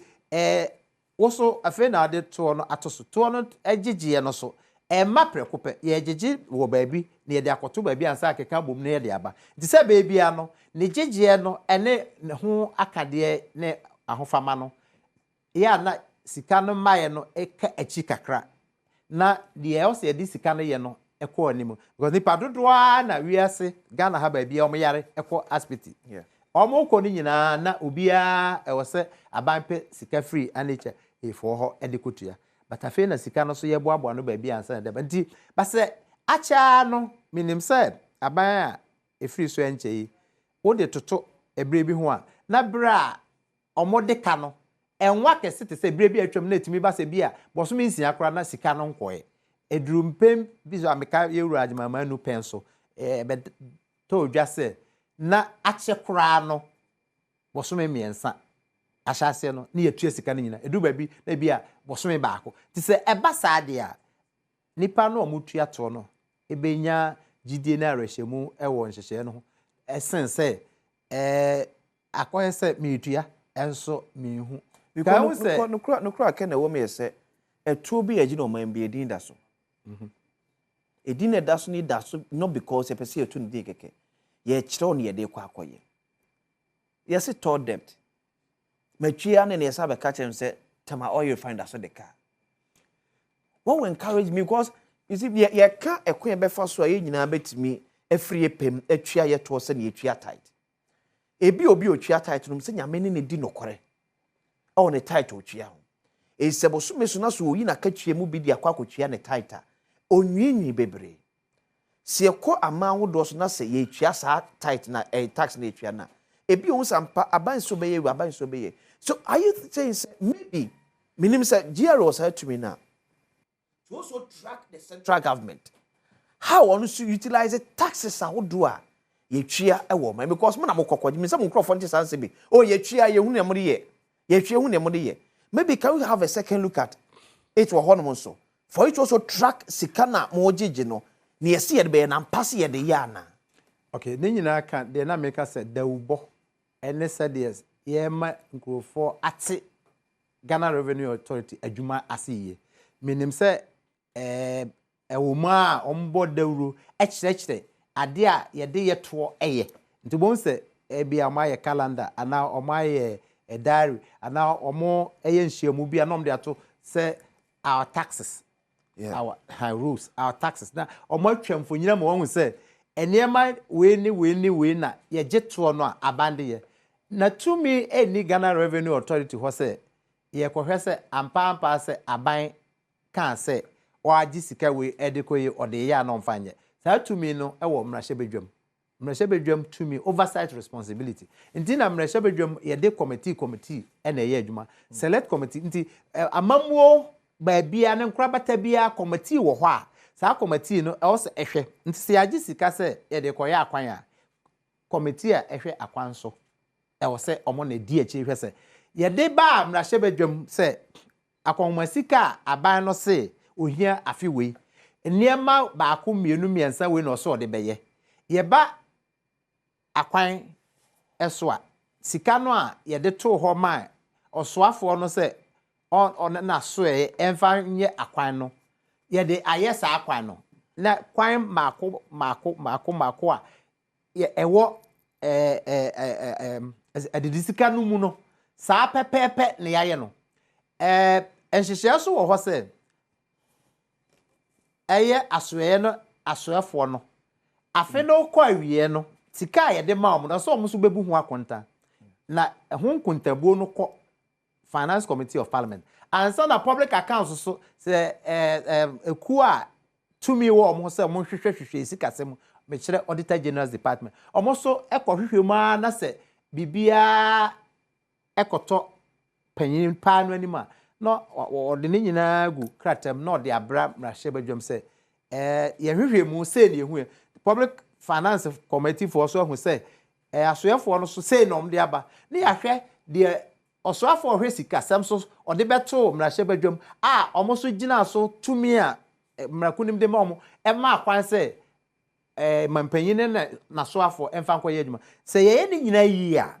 wo so afei na ade toɔ no ato so. Toɔ no gyegyeɛ no so ɛmma prɛko pɛ. Yɛgyegye wɔ baabi na yɛde akɔto baabi ansa akeka bom na yɛde aba. Nti sɛ beebia no ne gyegyeɛ no ɛne ne ho akadeɛ ne ahofama no yɛ a na sika no mmaeɛ no ɛka akyi kakra na deɛ ɛwɔ sɛ yɛde sika no yɛ no ɛkɔ anim, because nipa dodoɔ ara na wiase Ghana ha baabi a wɔn yare ɛkɔ asipiti, wɔn kɔ no nyinaa na obiara ɛwɔ sɛ aban pɛ sika firi NHIS foɔ hɔ ɛde kɔtua, but afei na sika no so yɛboaboa no baabi ansa na dɛba. Nti basɛ akyɛa no, menim sɛ aban a ɛfiri so ɛnkyɛ yi wode toto ɛberɛ bi ho a na berɛ a ɔmo ka no ɛnwa kɛse te sɛ berɛ bi a atwam na ɛtumi ba sɛ bi a bɔsome 6 koraa na sika no nkɔɛ. Ɛduru mpɛm bi so a meka yɛwura Agyeman Manu pɛn so ɛbɛtɔ odwa sɛ na akyɛ koraa no bɔsome 3 ahyɛ aseɛ no ne yɛtua sika no nyinaa. Ɛduru baabi na bi a bɔsome 1. Nti sɛ ɛba saa deɛ a, nipa no a ɔmo tua toɔ no ɛbɛnya gyidie ne awerɛhyɛmu ɛwɔ nhyehyɛeɛ no ho ɛsen sɛ akɔyɛ sɛ meretua ɛnso meehu. Nokora kɛ na ɛwɔ mu yɛ sɛ ɛtuo bi yɛ gyina ɔman bi edin da so. Edin na ɛda so ne da so not because yɛpɛ sɛ yɛtu ne din kɛkɛ, yɛkyerɛw ne yɛde kɔ akɔyɛ. Yɛse tɔ debt matwia ne ne yɛsa bɛka kyerɛ m sɛ Tema Oil Refinery da so de kaa. What will encourage me, because you see, yɛka ɛkwan yɛbɛfa so a yɛn nyinaa bɛtumi afiri yɛ pɛm atua yɛtoɔ sɛ ne yɛtua tithe. Ebi obi otua tithe no sɛ Nyame ne ne di nokorɛ ɛwɔ ne tithe otua ho. Esɛ bosome so na so oyi n'akatua mu bi de akɔ akɔtua ne tithe a onwiinwii bebree. Sɛ yɛkɔ aman ahodoɔ so na sɛ yɛtua saa tithe na ɛyɛ tax na yɛtua na ebi ohun sɛ ampa aban so bɛyɛ wi aban so bɛyɛ. So are you saying sɛ maybe minim sɛ GRA wɔ saa tumi na to also track the central government, how ɔno nso utilize taxes ahodoɔ a yɛtua ɛwɔ ɔman, because mo na mo kɔkɔ mi sɛ mo nkurɔfoɔ nte saa nsɛm bi o yɛtua, yɛhu nea mo de yɛ, yɛtua hu nea mo de yɛ. Maybe can we have a second look at it wɔ hɔnom nso for you to also track sika na mo gyegye no na yɛsi yɛde bɛyɛ na mpa si yɛde yɛ ana? Okay, ne nyinaa ka deɛ na meka sɛ dawubɔ ɛne sɛdeɛ yɛma nkurɔfoɔ ate Ghana Revenue Authority adwuma ase yie. Menim sɛ ɛwɔ mu a wɔbɔ dawuro kyerɛkyerɛ adeɛ a yɛde yɛ toɔ ɛyɛ. Nti wɔn sɛ ebi a wɔayɛ calendar anaa wɔayɛ diary anaa wɔn ɛyɛ nhyiamu bi a na wɔde ato sɛ our taxes, our high rules, our taxes, na wɔn atwa mfonyin ma wɔn sɛ nneɛma wei ne wei ne wei na yɛgye toɔ no a aban de yɛ. Na tumi ɛnni Ghana Revenue Authority hɔ sɛ yɛkɔhwɛ sɛ ampaampa sɛ aban kaa sɛ ɔagye sika wei ɛde kɔ yi ɔde yɛ a na ɔmfa nyɛ. Saa tumi no ɛwɔ mmarahyɛbadwam, mmarahyɛbadwam tumi, oversight responsibility. Nti na mmarahyɛbadwam yɛde committee ɛna ɛyɛ adwuma, select committee. Nti amammuo baabia ne nkorabata biara committee wɔ hɔ a saa committee no ɛwɔ sɛ ɛhwɛ. Nti sɛ yɛagye sika sɛ yɛde kɔyɛ akwan a, committee a ɛhwɛ akwan so ɛwɔ sɛ ɔmo na edi akyire hwɛ sɛ yɛde baa mmarahyɛbadwam sɛ akɔnhoma sika a aban no se ohia afe wei, nneɛma baako, mmienu, mmiɛnsa wei na ɔsɛ ɔde bɛyɛ. Yɛba akwan ɛso a, sika no a yɛde too hɔ maa ɔsoafoɔ no sɛ ɔno n'asoɛ ɛmfa nyɛ akwan no, yɛde ayɛ saa akwan no na kwan mmaako mmaako mmaako mmaako a yɛ ɛwɔ ɛɛ ɛɛ ɛɛ ɛdidi sika no mu no saa pɛpɛɛpɛ na yɛayɛ no. Nhyehyɛe so wɔ hɔ sɛ ɛyɛ asoɛeɛ no asoɛfoɔ no afe no kɔ awie no, sika a yɛde ma wɔn no sɛ wɔn nso bɛbu ho akonta na ɛho nkontabuo no kɔ Finance Committee of Parliament ansa na Public Accounts so sɛ ɛɛ ɛɛ ekuo a tumi wɔ wɔn sɛ wɔn hwehwɛ hwehwɛ sikasɛm, mekyerɛ Auditor General's Department, wɔn nso kɔ hwehwɛ mu ara na sɛ biribiara ɛkɔtɔ panyin paa no anim a, na ɔde ne nyinaa gu krataa mu na ɔde abra mmarahyɛbadwam sɛ yɛhwehwɛ mu sei na ehu yɛ Public Finance Committee foɔ so ahu sɛ asoɛfoɔ no so sei na wɔn de aba ne yɛahwɛ deɛ ɔsoafoɔ ɔhwɛ sikasɛm so ɔde bɛto mmarahyɛbadwam a wɔn nso gyina so tumi a mmarakunim de ma wɔn ɛma akwan sɛ. Mampanyin ne n'asoafoɔ mfa nkɔyɛ adwuma. Sɛ yɛyɛ ne nyinaa yie a,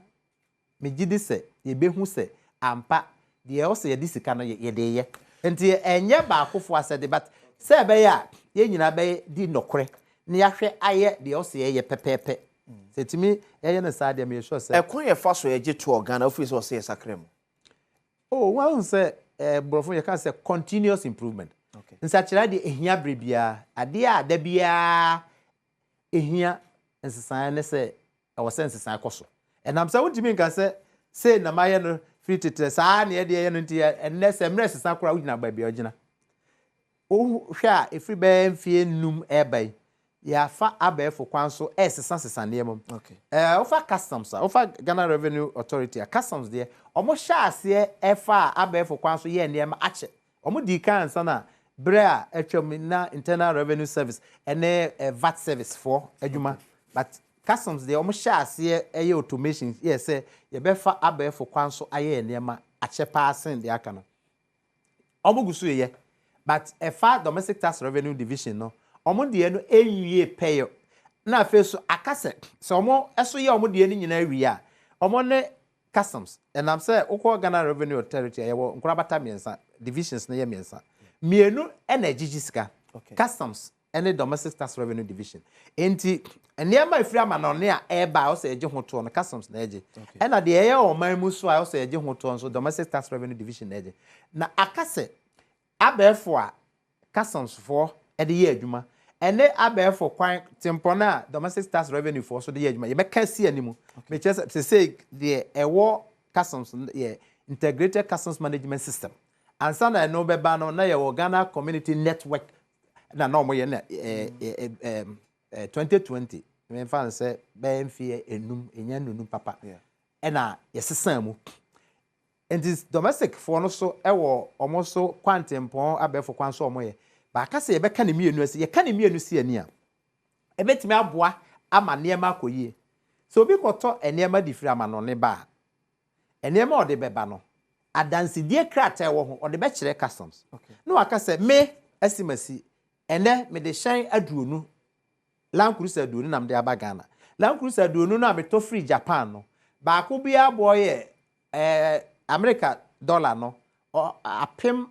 megye di sɛ yɛbɛhu sɛ ampa deɛ ɛwɔ sɛ yɛde sika no yɛde yɛ. Nti ɛnyɛ baakofoɔ asɛde, but sɛ ɛbɛyɛ a yɛn nyinaa bɛyɛ di nɔkorɛ na yɛahwɛ ayɛ deɛ ɛwɔ sɛ yɛyɛ pɛpɛɛpɛ. Sɛ tumi yɛyɛ no saa deɛ, meyɛ sure sɛ Ɛkwan yɛ fa so yɛgye toɔ Ghana, wofiri sɛ ɔsɛ yɛ sakra mu? Oh, wɔn sɛ borɔfo yɛka sɛ continuous improvement. Nsakyerɛ deɛ, ehia bere biara. Adeɛ a da biara ehia nsesan ne sɛ ɛwɔ sɛ nsesan kɔ so. Ɛnam sɛ wontumi nka sɛ sei na mayɛ no firi tete saa na yɛde yɛ no, nti ɛnnɛ sɛ mmerɛ sesa koraa, wogyina baabi a ɔgyina. Wohwɛ a, ɛfiri bɛyɛ mfeɛ 5 ɛreba yi, yɛafa abɛɛfo kwan so ɛresesa sesa nneɛma mu. Wofa customs a, wofa Ghana Revenue Authority a, customs deɛ, ɔmo hyɛ aseɛ ɛfa abɛɛfo kwan so yɛ nneɛma akyɛ. Ɔmo di kan ansa na berɛ a atwam na Internal Revenue Service ɛne VAT service foɔ adwuma, but customs deɛ, ɔmo hyɛ aseɛ ɛyɛ automation, yɛ sɛ yɛbɛfa abɛɛfo kwan so ayɛ nneɛma akyɛ paa sen deɛ aka no. Ɔmo gu so yɛ, but ɛfa Domestic Tax Revenue Division no, ɔmo deɛ no ɛnwie pɛyɛ. Na afei so aka sɛ ɔmo ɛso yɛ ɔmo deɛ no nyinaa wie a, ɔmo ne customs, ɛnam sɛ wokɔ Ghana Revenue Authority a, yɛwɔ nkorabata mmiɛnsa, divisions no yɛ mmiɛnsa, mmienu ɛna ɛgyegye sika, customs ɛne Domestic Tax Revenue Division. Nti nneɛma efiri amanɔne a ɛreba a ɔsɛ ɛgye ho toɔ no, customs na ɛgye. Ɛna deɛ ɛyɛ ɔman mu so a ɔsɛ ɛgye ho toɔ nso, Domestic Tax Revenue Division na ɛgye. Na aka sɛ abɛɛfo a customs foɔ ɛde yɛ adwuma ɛne abɛɛfo kwan tempɔn a Domestic Tax Revenue foɔ so de yɛ adwuma, yɛbɛka si anim. Mekyerɛ sɛ sese deɛ ɛwɔ customs yɛ Integrated Customs Management System. Ansa na ɛno bɛba no, na yɛwɔ Ghana Community Network na wɔn yɛ na ɛɛ ɛɛ ɛɛ 2020, mmefa n sɛ bɛyɛ mfeɛ 5, enya nunum papa, ɛna yɛsesa mu. Nti domestic foɔ no so ɛwɔ wɔn so kwantempɔn abɛɛfo kwan so wɔn yɛ baaka. Sɛ yɛbɛka ne mmienu asi, yɛka ne mmienu si ani a, ɛbɛtumi aboa ama nneɛma akɔ yie. Sɛ obi kɔtɔ nneɛma de firi amanɔne ba a, nneɛma a ɔde bɛba no, adansidie krataa wɔ ho, ɔde bɛkyerɛ customs na waka sɛ me asi ma si ɛnɛ mede hyɛn 20, Land Cruiser 20 na mede aba Ghana. Land Cruiser 20 no a metɔ firi Japan no, baako biara boɔ yɛ America dollar no ɔ apem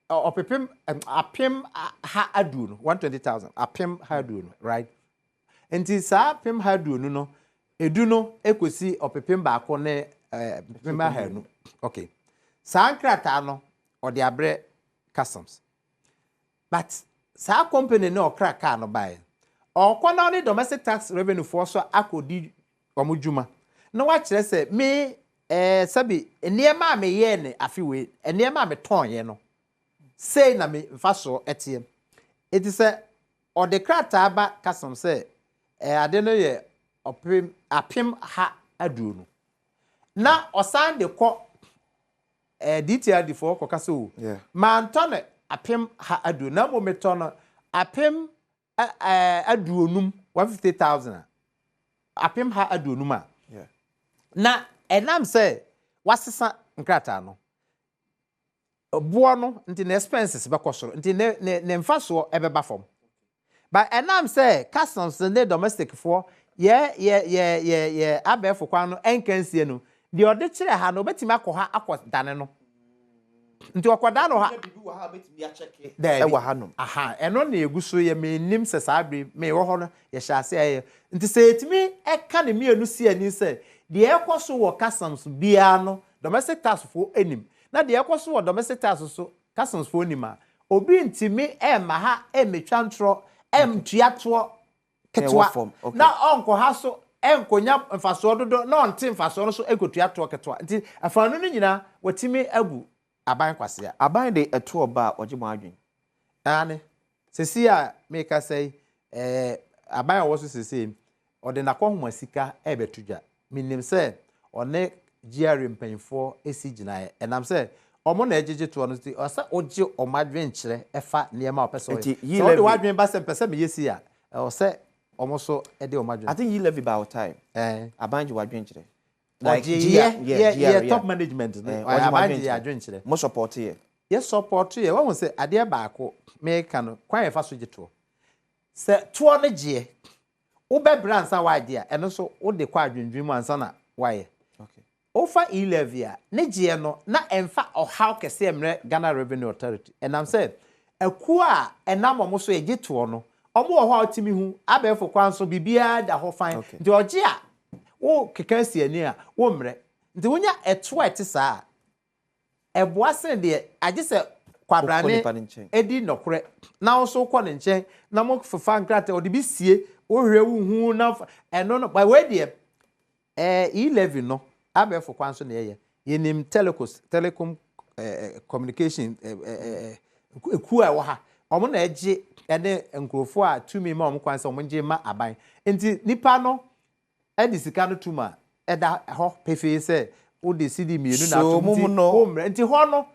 ɔpepem 120,000, 120,000, 120,000, right? Nti saa 120,000 no, edu no ekosi ɔpepem 1 ne 200,000. Okay, saa nkrataa no ɔde abrɛ customs, but saa company no ɔkra kaa no baeɛ, ɔkɔ na ɔne Domestic Tax Revenue foɔ so akɔdi wɔn dwuma na wakyerɛ sɛ me sɛbi nneɛma a meyɛɛ ne afe wei, nneɛma a metɔn no sei na me mfa soɔ ɛteɛ. Eti sɛ ɔde krataa ba customs sɛ ade no yɛ ɔpem 120,000, na ɔsan de kɔ DTRD foɔ kɔka sɛ o mantɔ no 120,000 na mmom metɔ no 150,000, 150,000 a, 150,000 a, na ɛnam sɛ wasesa nkrataa no boɔ no nti, ne expenses bɛkɔ soro, nti ne mfasoɔ ɛbɛba fam. But ɛnam sɛ customs ne domestic foɔ yɛ yɛ yɛ yɛ yɛ abɛɛfo kwan no ɛnka nsie no, deɛ ɔde kyerɛ ha no, obetumi akɔ ha akɔ dane no, nti ɔkɔda no ha. Daabi. Ɛwɔ hanom. Aha, ɛno na egu so yɛ. Menim sɛ saa bere mewɔ hɔ no, yɛhyɛ ase ayɛ. Nti sɛ yɛtumi ɛka ne mmienu si ani sɛ deɛ ɛkɔ so wɔ customs biara no, domestic tax foɔ anim, na deɛ ɛkɔ so wɔ domestic tax so, customs foɔ anim a, obi ntumi ɛmma ha ɛmmetwa ntorɔ ɛmtua toɔ ketewa Ɛwɔ fam, okay. na ɔnkɔ ha so ɛnkɔnya mfasoɔ dodo na ɔnte mfasoɔ no so ɛnkɔtua toɔ ketewa. Nti afaanu no nyinaa wɔtumi abu aban kwasea. Aban de ɛto ɔba a, ɔgye mo adwene? Ane sesi a meka sɛ yi, aban a ɔwɔ so sese, ɔde n'akɔnhoma sika ɛrebɛto dwa. Menim sɛ ɔne GRA mpanyinfoɔ esi gyinaeɛ, ɛnam sɛ ɔmo na ɛgyegye toɔ no, nti ɔsɛ ɔgye ɔmo adwenkyerɛ ɛfa nneɛma a ɔpɛ sɛ ɔyɛ. Nti, yi sɛ ɔde levy- w'adwene ba sɛ mpɛ sɛ meyɛ si a, ɛwɔ sɛ ɔmo so ɛde ɔmo I adwene. think e-levy by our time, aban gye w'adwenkyerɛ? Ɔgye yɛ yɛ yɛ top management no. Ɔgye mo aban gye yɛ adwenkyerɛ. adwenkyerɛ. Mo support yɛ? Yɛ support yɛ. Wɔn sɛ adeɛ baako meka no, kwan yɛfa so gye toɔ, sɛ toɔ no gyeɛ Wobɛbrɛ ansa woagye a, ɛno nso wode kɔ adwendwen mu ansa na woayɛ. Wofa E-levy a, ne gyeɛ no, na ɛmfa ɔhaw kɛseɛ mmrɛ Ghana Revenue Authority. Ɛnam sɛ akuo a ɛnam wɔn so yɛgye toɔ no, wɔn wɔ hɔ a wotumi hu, abɛɛfo kwan so biribiara da hɔ fann. Nti ɔgye a, wokeka si ani a, wommrɛ. Nti wonya ɛtoɔ a ɛte saa a, Ɛboa sen deɛ agye sɛ kwabrane di nɔkorɛ na wo nso wokɔ ne nkyɛn na mofefa nkrataa ɔde bi sie wohwɛ wohu na ɛno no but wei deɛ ɛɛ e-levy no abɛɛfo kwan so na yɛyɛ yɛnim telecos telecom ɛɛ communication ɛɛ ekuo a ɛwɔ ha wɔn na ɛgye ɛne nkurɔfoɔ a tumi ma wɔn kwan sɛ wɔn gye ma aban nti nipa no de sika no tom a, ɛda hɔ pefee sɛ wode sidi mmienu na atom nti wommrɛ. Nti hɔ no,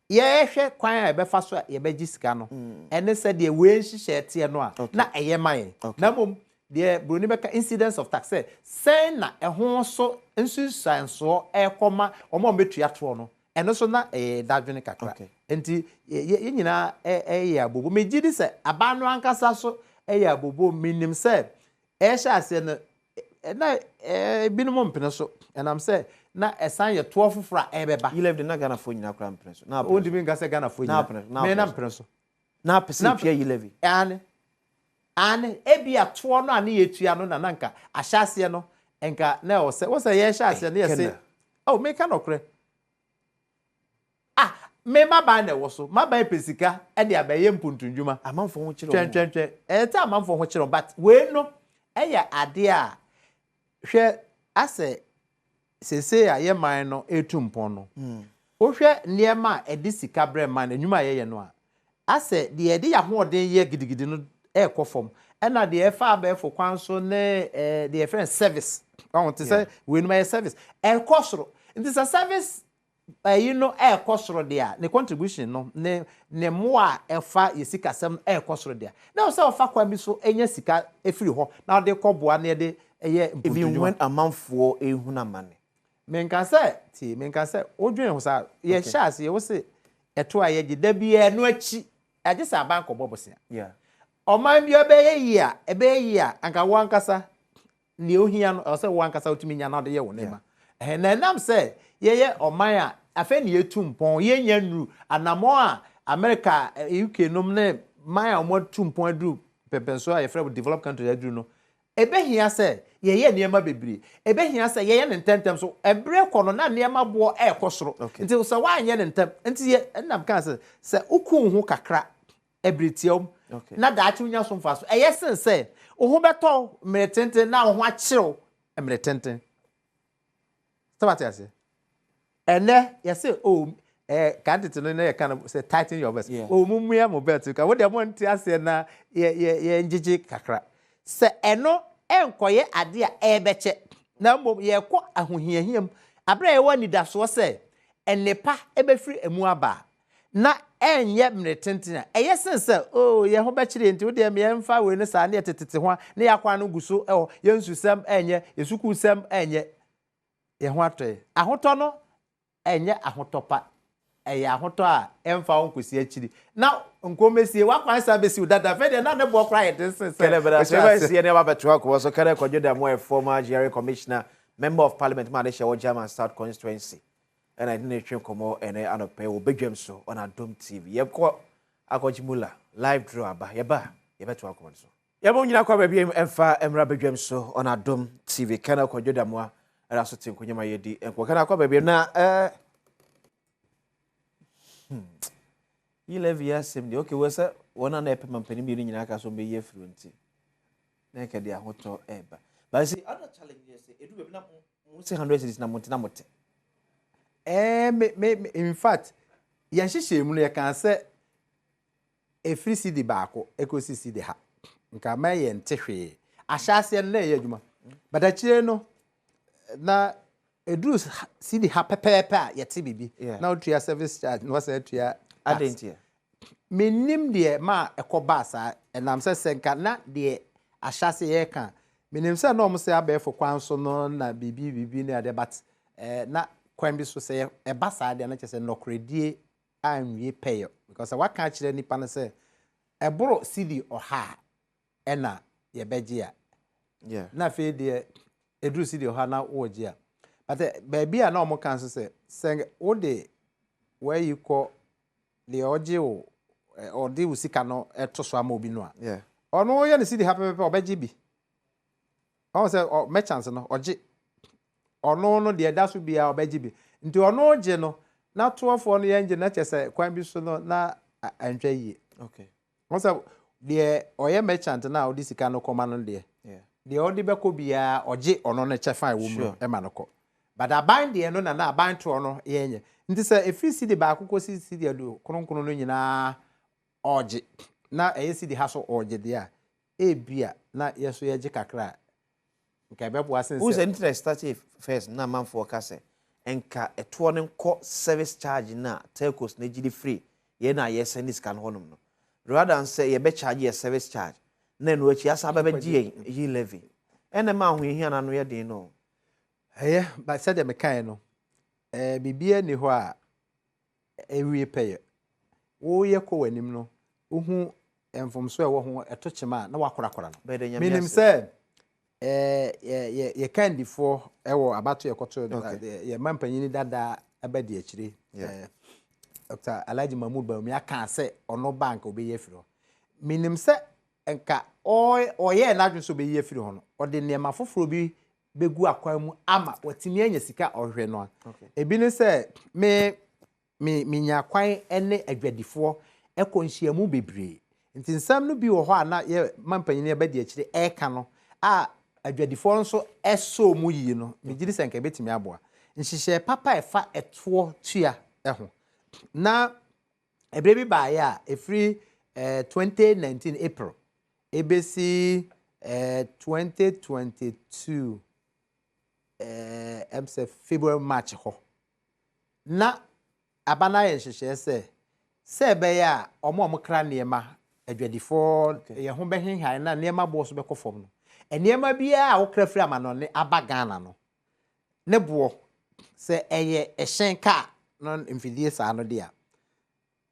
yɛhwɛ kwan a yɛbɛfa so a yɛbɛgye sika no ɛne sɛdeɛ wei nhyehyɛɛ teɛ no a, na ɛyɛ ma yɛn. Na mmom deɛ buroni bɛka incidence of tax sɛ sɛn na ɛho so nsunsuansoɔ ɛrekɔma wɔn a wɔbɛtua toɔ no, ɛno nso na ɛyɛ dadwene kakra. Nti yɛn nyinaa ɛyɛ abobo. Megye di sɛ aban no ankasa so ɛyɛ abobo. Menim sɛ Ɛrehyɛ aseɛ no, na ebinom mpene so, ɛnam sɛ na ɛsan yɛ toɔ foforɔ a ɛrebɛba. Yi levy de na Ghanafoɔ nyinaa koraa mpene so. Na apene so. Wontumi nka sɛ Ghanafoɔ nyinaa. Me na mpene so. Na apɛ sɛ yɛtua yi levy. Aane. Aane. Ebia toɔ no a ne yɛtua no na na nka ahyɛaseɛ no nka na ɛwɔ sɛ, wo sɛ yɛrehyɛ aseɛ no yɛse, oh meka nɔkorɛ. Ah, me m'aban na ɛwɔ so. M'aban pɛ sika de abɛyɛ mpuntundwuma. Amanfoɔ ho kyere wɔn. Twɛntwɛntwɛn. Ɛyɛ sɛ amanfoɔ ho kyere wɔn, but wei no yɛ adeɛ a, hwɛ asɛ seesei a yɛ man no retu mpɔn no, wohwɛ nneɛma a ɛde sika brɛ man no, nnwuma a yɛyɛ no a, asɛ deɛ yɛde yɛn ahoɔden yɛ gidigidi no rekɔ fam, ɛna deɛ ɛfa abɛɛfo kwan so ne deɛ yɛfrɛ no service, ɔho te sɛ weinom ɛyɛ service, ɛrekɔ soro. Nti sɛ service ɛyi no ɛrekɔ soro deɛ a, ne contribution no, ne ne mmoa a ɛfa yɛ sikasɛm no ɛrekɔ soro deɛ a, na ɛwɔ sɛ ɔfa kwan bi so nya sika firi hɔ na ɔde kɔboa na yɛde yɛ mpuntudwuma. Even when amanfoɔ rehunu amane. Menka sɛ, tie, menka sɛ wodwen ho saa. Yɛhyɛ aseɛ, wo se ɛto a yɛgye da biara ɛno akyi, agye sɛ aban kɔbɔ bosea. Ɔman biara bɛyɛ yie a, ɛbɛyɛ yie a, anka wo ankasa nea ohia no, ɛwɔ sɛ wo ankasa wotumi nya na wode yɛ wo nneɛma. Ɛhɛn, na ɛnam sɛ yɛyɛ ɔman a afei na yɛtu mpɔn, yɛnnya nnuru anammɔn a Amerika, UK nom ne man a wɔatu mpɔn aduru mpɛmpɛnsoɔ a yɛfrɛ developed countries aduru no, Ebehia sɛ yɛyɛ nneɛma bebree. Ebehia sɛ yɛyɛ no ntɛmntɛm nso. Bere rekɔ no, na nneɛma boɔ rekɔ soro. Nti sɛ woanyɛ no ntɛm, nti yɛ, ɛnna mekaa sɛ, sɛ woku wo ho kakra bere tiawa mu na daakye wunya so mfaso, ɛyɛ sen sɛ wo ho bɛtɔ wo mmere tenten na wo ho akyere wo mmere tenten. Sɛ wate aseɛ? Ɛnɛ yɛse oh eh, kan tete no na yɛka no sɛ tighten your belt. Yeah. Oh, mummua mo belt ka. Wo deɛ mo nte aseɛ na yɛ yɛ yɛ ngyegye kakra. Sɛ ɛno ɛnkɔyɛ ade a ɛrebɛkyɛ na mmom yɛrekɔ ahohiahia mu abere a yɛwɔ anidasoɔ sɛ nnepa ɛbɛfiri emu aba a, na ɛnyɛ mmere tenten a, ɛyɛ sen sɛ oh yɛn ho bɛkyere yɛn nti wo deɛ yɛmfa wei no saa ne yɛtetete ho a na yɛn akwan no gu so wɔ yɛn nsusɛm ɛnyɛ, yɛn sukuusɛm ɛnyɛ. Yɛn ho atɔ yɛn. Ahotɔ no ɛnyɛ ahotɔ pa. Ɛyɛ ahotɔ a ɛmfa wo nkɔsi akyiri. Na nkɔmmɛsie, w'akwan san bɛsi wo dada. Afei deɛ na ne boɔ koraa yɛ den sen sɛ Kenneth Bɛda, wohyɛ sɛ ase. yɛne aba bɛtoa nkɔmmɔ so, Kenneth Kwadwo Damoah yɛ former GRA Commissioner, Member of Parliament ma Adehyeɛ wɔ German South Constituency. Ɛna yɛne no retwe nkɔmmɔ ɛnɛ anɔpa yi wɔ badwam so on Adom TV. Yɛkɔ akɔgye Muller live draw aba. Yɛba a, yɛbɛtoa nkɔmmɔ no so. Yɛma onyina kɔ aba biam ɛmfa mmra badwam so on Adom TV. Colonel Kwadwo Damoah ɛda so te nkonnwa ma yɛdi nkɔmmɔ. Colonel akɔ aba biam na ɛɛ hmm. Yi levy asɛm deɛ okay wɔ sɛ wɔn a na ɛpɛ mampanin mmienu nyinaa ka so wɔbɛyi afiri wɔn ti na nka de ahotɔ ɛreba. But see other challenge yɛ sɛ edu baabi na mo se 100 cedis na mo nte na mo te. Ɛɛ me me in fact yɛn hyehyɛ mu no yɛka sɛ Ɛfiri cedi baako kɔsi cedi ha nka mɛ yɛ nte hwee. Ahyɛaseɛ no na ɛyɛ adwuma but akyire no na ɛduru cedi ha pɛpɛɛpɛ a yɛte biribi na wotua service charge na wasan atua tax. Mennim deɛ ma ɛkɔ baa saa ɛnam sɛ sɛ nka na deɛ ahyɛaseɛ yɛreka a menim sɛ na wɔn sɛ abɛɛfo kwan so no na biribi biribi ne adeɛ but eh, na kwan bi so sɛ ɛba saa deɛ na kyerɛ sɛ nnɔkorɛdie anwie pɛyɛ because sɛ waka akyerɛ nipa no sɛ ɛboro cedi ɔha a ɛna yɛbɛgye a Na afei deɛ ɛduru sidi ɔha na wɔregye a. But eh, baabi a na wɔn ka nso sɛ sɛ wode wɔayi kɔ deɛ ɔgye wo ɔde wo sika no to so ama obi no a, ɔno yɛ no sidi ha pɛpɛpɛ ɔbɛgye bi. Ɔhu sɛ ɔ merchant no ɔgye. Ɔno no deɛ ɛda so biara ɔbɛgye bi. Nti ɔno gye no na toɔfoɔ no yɛn gye no na kyerɛ sɛ kwan bi so no na antwa yie. Okay. Ɔhu sɛ deɛ ɔyɛ merchant no a ɔde sika no kɔma no deɛ, deɛ ɔde bɛkɔ biara ɔgye ɔno ne kyɛfa a ɛwɔ mu no ma no kɔ. But aban deɛ no na na aban toɔ no yɛnyɛ. Nti sɛ ɛfiri sidi baako kɔsi sidi adu kronkron no nyinaa ɔregye na ɛyɛ sidi ha so ɔregye deɛ a, ebia na yɛ nso yɛgye kakra a, nka ɛbɛboa sen Wohu sɛ. sɛ nti na ɛstartee first na amanfoɔ ka sɛ nka ɛtoɔ no nkɔ service charge no a telcos no gye de firi yɛn a yɛsɛnde sika no hɔnom no rather than sɛ yɛbɛ charge yɛ service charge na ɛno akyi asan aba bɛgye yɛn e levy. Ɛna ɛma ahohiahia no ano yɛ den no o. Ɛyɛ, but sɛdeɛ mekaeɛ no, eh, biribiara nni hɔ a ɛwie pɛyɛ. Woyɛ kɔ w'anim no, wohu mfomso a ɛwɔ ho, ɛto kyema a, na woakorakora no. Bɛda Nyame Menim ase. sɛ eh, yɛ, yɛ, yɛ kandifoɔ wɔ abato yɛkɔto Okay. yɛ mampanyini dada abadi akyire, Yeah. eh, Dr. Alhaji Mahmood Bawumia kaa sɛ ɔno ba anka ɔbɛyi afiri hɔ. Menim sɛ nka ɔyɛɛ n'adwene sɛ ɔbɛyi afiri hɔ no, ɔde nneɛma foforɔ bi bɛgu akwan mu ama watumi anya sika a ɔhwehwɛ no a. Ebi ne sɛ me me menya kwan ne adwadifoɔ kɔ nhyiamu bebree. Nti nsɛm no bi wɔ hɔ a na yɛ ma mpanyin abadi akyire ɛreka no a adwadifoɔ nso sɔɔ mu yie no, megye di sɛ nka ɛbɛtumi aboa. Nhyehyɛɛ papa a ɛfa ɛtoɔ tua ho. Na ɛberɛ bi baeɛ a ɛfiri eh, 2019 April ɛbɛsi eh, 2022 eh, ɛm sɛ February March hɔ na aba no ayɛ nhyehyɛɛ sɛ sɛ ɛbɛyɛ a wɔn a wɔkra nneɛma adwadifoɔ yɛn ho bɛhenhan na nneɛma boɔ so bɛkɔ fam no nneɛma biara a wokra firi amanɔne aba Ghana no ne boɔ sɛ ɛyɛ ɛhyɛn kaa no mfidie saa no deɛ a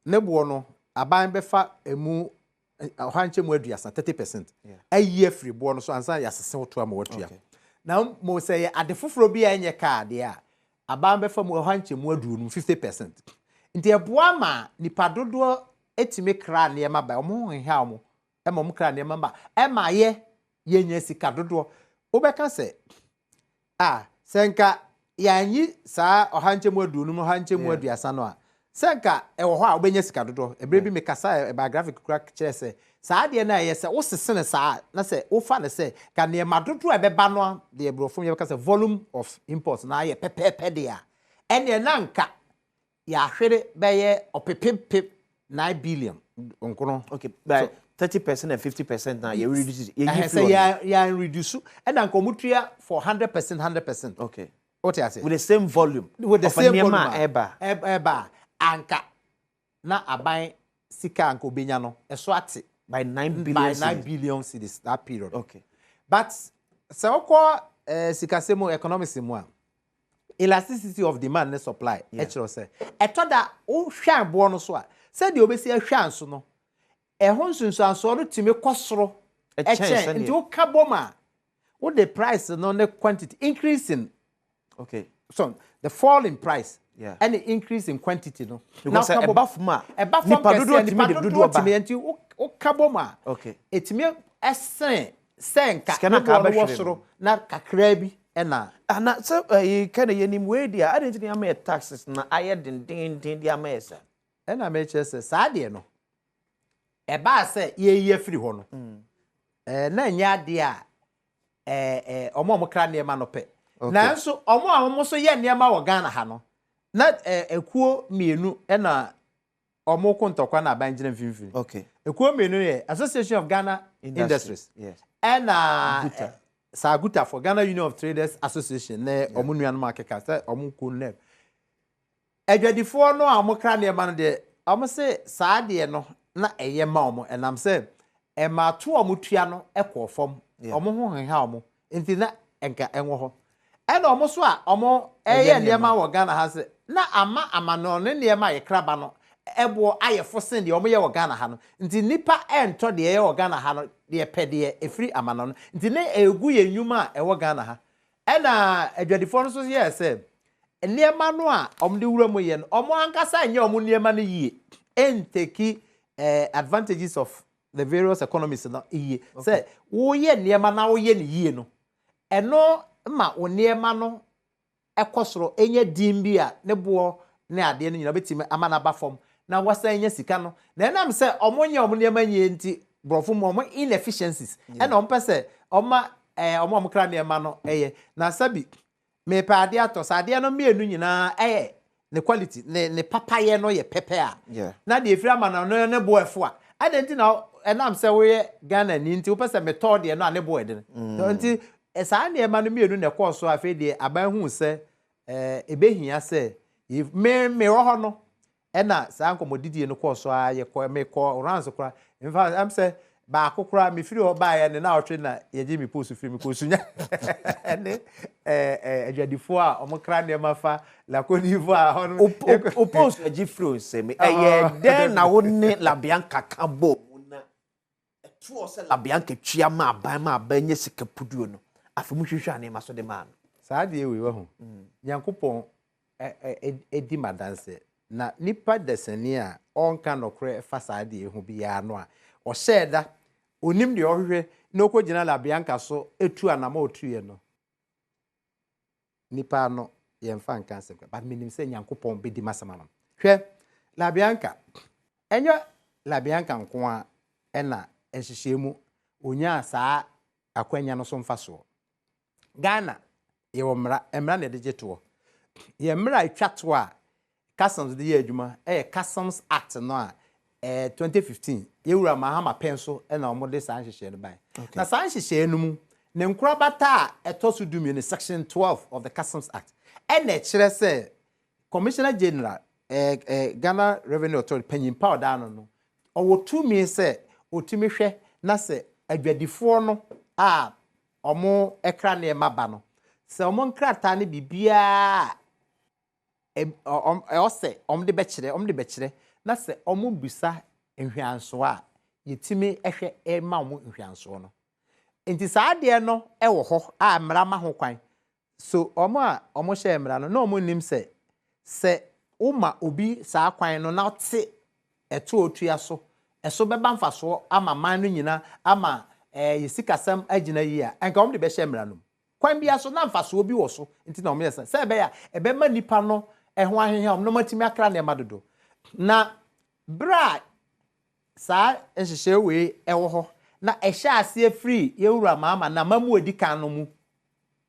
ne boɔ no, aban bɛfa ɛmu ɔha nkyɛmu aduasa, 30 percent, ayi afiri boɔ no so ansa yɛasese wo to ama watua. Na mmom sɛ ɛyɛ ade foforɔ bi a ɛnyɛ kaa deɛ a, aban bɛfa mu ɔha nkyɛmu aduonum, 50 percent. Nti ɛboa ma nipa dodoɔ tumi kra nneɛma ba, wɔn ho nheha wɔn ma wɔn kra nneɛma ba, ɛma yɛ yɛnya sika dodoɔ. Wobɛka sɛ, a sɛ nka yɛanyi saa ɔha nkyɛmu aduonum, ɔha nkyɛmu aduasa no a, sɛ nka ɛwɔ hɔ a wobɛnya sika dodoɔ. Ɛberɛ bi mekasa ɛbaa graphic kora kyerɛ sɛ saa adeɛ no a ɛyɛ sɛ wosese no saa na sɛ wofa no sɛ ka nneɛma dodoɔ a ɛbɛba no a, deɛ borɔfo yɛbɛka sɛ volume of import na ayɛ pɛpɛɛpɛ deɛ a, ɛneɛ na nka yɛahwere bɛyɛ ɔpepepep 9 billion nkono. Okay, by 30% and 50% na yɛ reduce yɛ yi sɛ firi hɔ. Yɛ yɛn reduce ɛna nka ɔmo tua for 100%, 100%. Wote ase? With the same volume. With the of same nneɛma volume a ɛba. Ɛba a anka na aban sika anka obenya no ɛso ate by 9 by billion 9 cedis. Billion cedis that period. But sɛ wokɔ sikasɛm mu, economics mu a, elasticity of demand ne supply ɛkyerɛ sɛ ɛtɔ da wohwɛ aboɔ no so a, sɛdeɛ wobɛsi ahwɛ anso no, ɛho nsunsuansoɔ no tumi kɔ soro ɛkyɛn ɛkyɛn. Sɛdeɛ. Nti woka bɔ mu a, wode price no ne quantity increase in so the fall in price ɛne increase in quantity no. Because Na woka bɔ- ɛba fam a, ɛba fam nipa kɛseɛ, dodoɔ tumi nipa de dodoɔ dodoɔ ba. tumi nti woka bɔ mu a ɛtumi ɛsene sɛ nka Sika no ne anka boɔ no wɔ abɛhwere soro na kakraa bi ɛna Ana sɛ ɛyi kɛ na yɛnim wei deɛ adi nti na yɛama yɛ taxes na ayɛ dendenden de ama yɛ sa? Ɛna mekyerɛ sɛ saa deɛ no ɛbaa sɛ yɛyi afiri hɔ no, na ɛnyɛ adeɛ a ɛɛ ɛɛ ɔmo a ɔmo kra nneɛma no pɛ. Nanso ɔmo a ɔmo nso yɛ nneɛma wɔ Ghana ha no na ekuo mmienu ɛna ɔmo ko ntɔkwa na aban gyina mfimfini. Ekuo mmienu yɛ Association of Ghana Industries ɛna Guta. Saa Guta for Ghana Union of Traders Association ne ɔmo nuanom akeka sɛ ɔmo kuo no. Adwadifoɔ no a ɔmo kra nneɛma no deɛ, ɔmo se saa deɛ no na ɛyɛ ma ɔmo ɛnam sɛ ɛma to a ɔmo tua no ɛkɔɔ fam. Ɔmo ho heha ɔmo nti na nka ɛwɔ hɔ. Ɛna ɔmo so a ɔmo ɛyɛ ɛyɛ nneɛma wɔ Ghana ha sɛ na ama amanɔne nneɛma a yɛkra ba no Ɛboɔ ayɛ fo sen deɛ wɔyɛ wɔ Ghana ha no. Nti nnipa ɛntɔ deɛ ɛyɛ wɔ Ghana ha no, deɛ pɛ deɛ ɛfiri amanɔno. Nti ne ɛregu yɛn nnwuma a ɛwɔ Ghana ha. Ɛna adwadifoɔ no nso yɛɛ sɛ, nneɛma no a wɔde wura mu yɛ no, wɔn ankasa nyɛ wɔn nneɛma no yie. Ɛnteki eh, advantages of the various economies no yie. Sɛ woyɛ nneɛma na woyɛ no yie no, ɛno ma wo nneɛma no kɔ soro, nya din bi a ne boɔ ne adeɛ no nyinaa wobɛtumi ama no aba fam na wasan anya sika no. Na ɛnam sɛ wɔnyɛ wɔn nneɛma nyie nti, borɔfo mu wɔn inefficiencies ɛna wɔn pɛ sɛ wɔma ɛɛ wɔn a wɔkra nneɛma no yɛ. Na sɛbi mepɛ adeɛ atɔ, sɛ adeɛ no mmienu nyinaa ɛyɛ ne quality, ne ne papayɛ no yɛ pɛpɛ a, na deɛ ɛfiri ama no no ne boɔ ɛfo a, adɛn nti na ɛnam sɛ woyɛ Ghanani nti wopɛ sɛ metɔ deɛ no a ne boɔ ɛdene? Nti saa nneɛma no mmienu na ɛkɔɔ so a afei deɛ aban huu sɛ ɛbɛhia sɛ me mewɔ hɔ no ɛna saa nkɔmmɔdidie no kɔɔ so ara yɛkɔ mekɔ rounds koraa. In fact, ɛm sɛ baako koraa mefiri hɔ baeɛ ne naawɔtwe na yɛgye me post firi me kɔ Sunya ɛne adwadifoɔ a wɔkra nneɛma fa Lakonifoɔ a hɔ no. O post agye firi o nsɛm ɛyɛ dɛn na wo ne Labianca ka bɔ mu na ɛtoɔ sɛ Labianca tua ma aban ma aban nyɛ sika puduo no afei mo hwehwɛ nneɛma so de maa no? Saa deɛ wei wahu Nyankopɔn di m'adanseɛ na nipa dasani a ɔnka nɔkorɛ fa saa adeɛ yi ho biara no a ɔhyɛɛ da ɔnim deɛ ɔhwehwɛ na ɔkɔgyina Labianca so tu anamɔ a ɔtuiɛ no, nipa ano yɛmfa nka asɛm but menim sɛ Nyankopɔn bɛdi m'asɛm ama me. Hwɛ, Labianca, ɛnyɛ Labianca nko ara ɛna nhyehyɛɛ mu ɔnyaa saa akwanya no so mfasoɔ. Ghana, yɛwɔ mmara, mmara na yɛde gye toɔ. Yɛn mmara a ɛtwa toɔ a Customs de yɛ adwuma yɛ Customs Act no a ɛɛ 2015 yɛn wura Mahama pɛn so na wɔde saa nhyehyɛeɛ no baeɛ. Na saa nhyehyɛeɛ no mu, ne nkorabata a ɛtɔ so 12, Section 12 of the Customs Act, ɛna ɛkyerɛ sɛ Commissioner General, ɛɛ ɛɛ Ghana Revenue Authority panyin pa a ɔda ano no, ɔwɔ tumi sɛ ɔtumi hwɛ na sɛ adwadifoɔ no a wɔkra nneɛma ba no, sɛ wɔn nkrataa ne biribiara a ɛwɔ sɛ wɔde bɛkyerɛ, wɔde bɛkyerɛ, na sɛ wɔbisa nhwɛansoɔ a, yɛtumi hwɛ ma wɔn nhwɛansoɔ no. Nti saa adeɛ no wɔ hɔ a mmara ma ho kwan. So wɔn a wɔhyɛɛ mmara no, na wɔnnim sɛ, sɛ woma obi saa kwan no na ɔte ɛto a ɔtua so, ɛso bɛba mfasoɔ ama man no nyina, ama yɛ sikasɛm agyina yie a, anka wɔde bɛhyɛ mmara no mu. Kwan biara so, na mfasoɔ bi wɔ so nti na wɔyɛ saa, sɛ ɛbɛyɛ a ɛbɛma nnipa no ho aheha wɔn na wɔatumi akra nneɛma dodo. Na berɛ a saa nhyehyɛe wei wɔ hɔ na ɛhyɛɛ aseɛ firii yɛn wura Mahama n'amammuo a ɛdi kan no mu,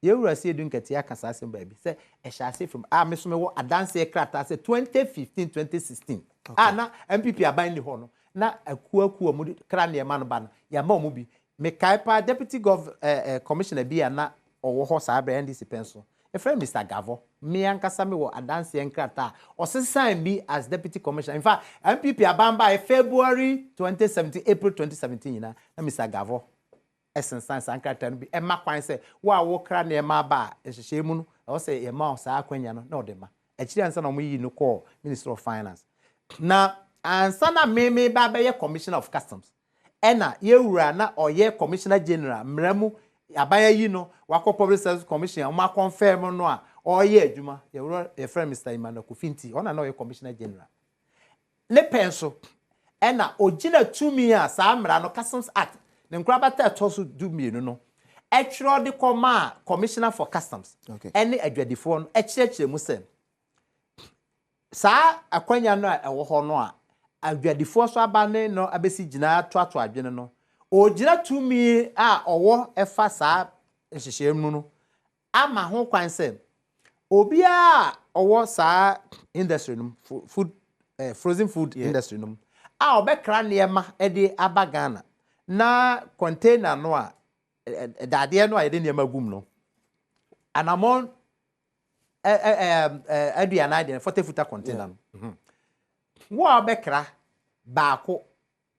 Yɛn Wura Seidu Nketiah aka saa asɛm baabi sɛ ɛhyɛ ase firi a me nso mewɔ adanseɛ krataa sɛ 2015 2016 a na NPP aban nni hɔ no na akuo akuo a wɔde kra nneɛma no ba no yɛama wɔn bi. Mekae paa Deputy Gov eh, eh, Commissioner bi a na ɔwɔ hɔ saa berɛ NDC pɛn so yɛfrɛ no Mister Gavɔ. Me ankasa mewɔ adanseɛ nkrataa a ɔsesan bi as Deputy Commissioner. In fact, NPP aban baeɛ February 2017, April 2017 nyinaa na Mister Gavɔ sensan saa nkrataa no bi ma kwan sɛ wo a wokra nneɛma aba a nhyehyɛe mu no ɛwɔ sɛ yɛma wo saa akwanya no na ɔde ma. Akyiri ansa na wɔyii no kɔɔ Ministry of Finance. Na ansa na me meba abɛyɛ Commissioner of Customs ɛna yɛn wura na ɔyɛ Commissioner General mmara mu aban ayi no wakɔ Public Service Commission a wɔn akɔnfɛm no a ɔreyɛ adwuma yɛwura yɛfrɛ no Mister Emmanuel Kofi Nti ɔna na ɔyɛ Commissioner General. Ne pɛn so na ogyina tumi a saa mmara no, Customs Act, ne nkorabata a ɛtɔ so 12 no twerɛ de kɔmaa Commissioner for Customs ne adwadifoɔ no kyerɛkyerɛ mu sɛ saa akwanya no a ɛwɔ hɔ no a adwadifoɔ so aba ne no abɛsi gyina atoatoa adwene no, ɔgyina tumi a ɔwɔ ɛfa saa nhyehyɛeɛ mu no ama ho kwan sɛ obiara a ɔwɔ saa industry no mu, food, frozen food industry no mu, a ɔbɛkra nneɛma de aba Ghana na container no a dadeɛ no a yɛde nneɛma gu mu no, anammɔn 40 deɛ, 40 footer container no. Wo a wobɛkra baako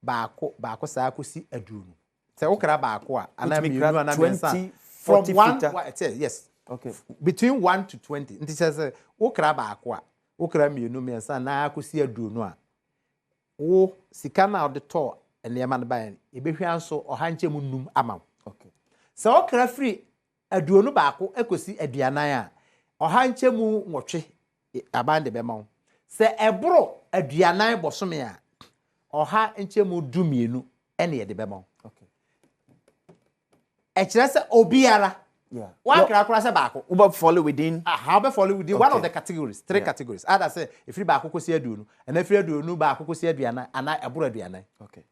baako baako saa kɔsi 20. Sɛ wokra baako a, anaa Wotumi mmienu kra anaa mmiɛnsa a, 20, from 40 one, footer. one, sɛ, yes. Okay. Between 1 to 20. Nti sɛ wokra baako a, wokra mmienu, mmiɛnsa anaa kɔsi 20 a, Wo sika no a wode tɔɔ nneɛma no baeɛ no, yɛbɛhwia nso 105 ama wo. Sɛ wokra firi 21 kɔsi 40 a, 801 aban de bɛma wo. Sɛ ɛboro 40 bɔsome a, 12% ɛna yɛde bɛma wo. Ɛkyerɛ sɛ obiara wankra koraa sɛ baako. Wobɛ fall within. Aha, wobɛ fall within one of the categories, three categories. Ada sɛ ɛfiri 1 kɔsi 20, ɛna ɛfiri 21 kɔsi 40, anaa ɛboro 40.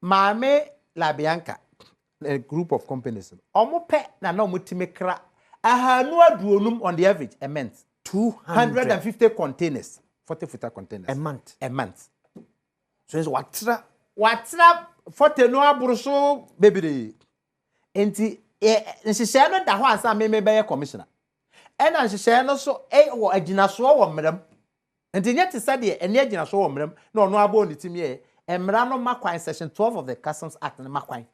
Maame Labianca a group of companies no, ɔmo pɛ na ɔmo tumi kra 250 on the average a month. 200 150 containers, 40 footer containers. A month. A month. So nso watra. Watra 40 no aboro so bebree. Nti nhyehyɛe no da hɔ ansa meme bɛyɛ commissioner. Ɛna nhyehyɛe no so wɔ agyinasoɔ wɔ mmara mu. Nti nyɛ te sɛ deɛ ɛne agyinasoɔ wɔ mmara mu na ɔno abɔ ne tim yɛ. Mmara no ma kwan, section 12 of the Customs Act no ma kwan.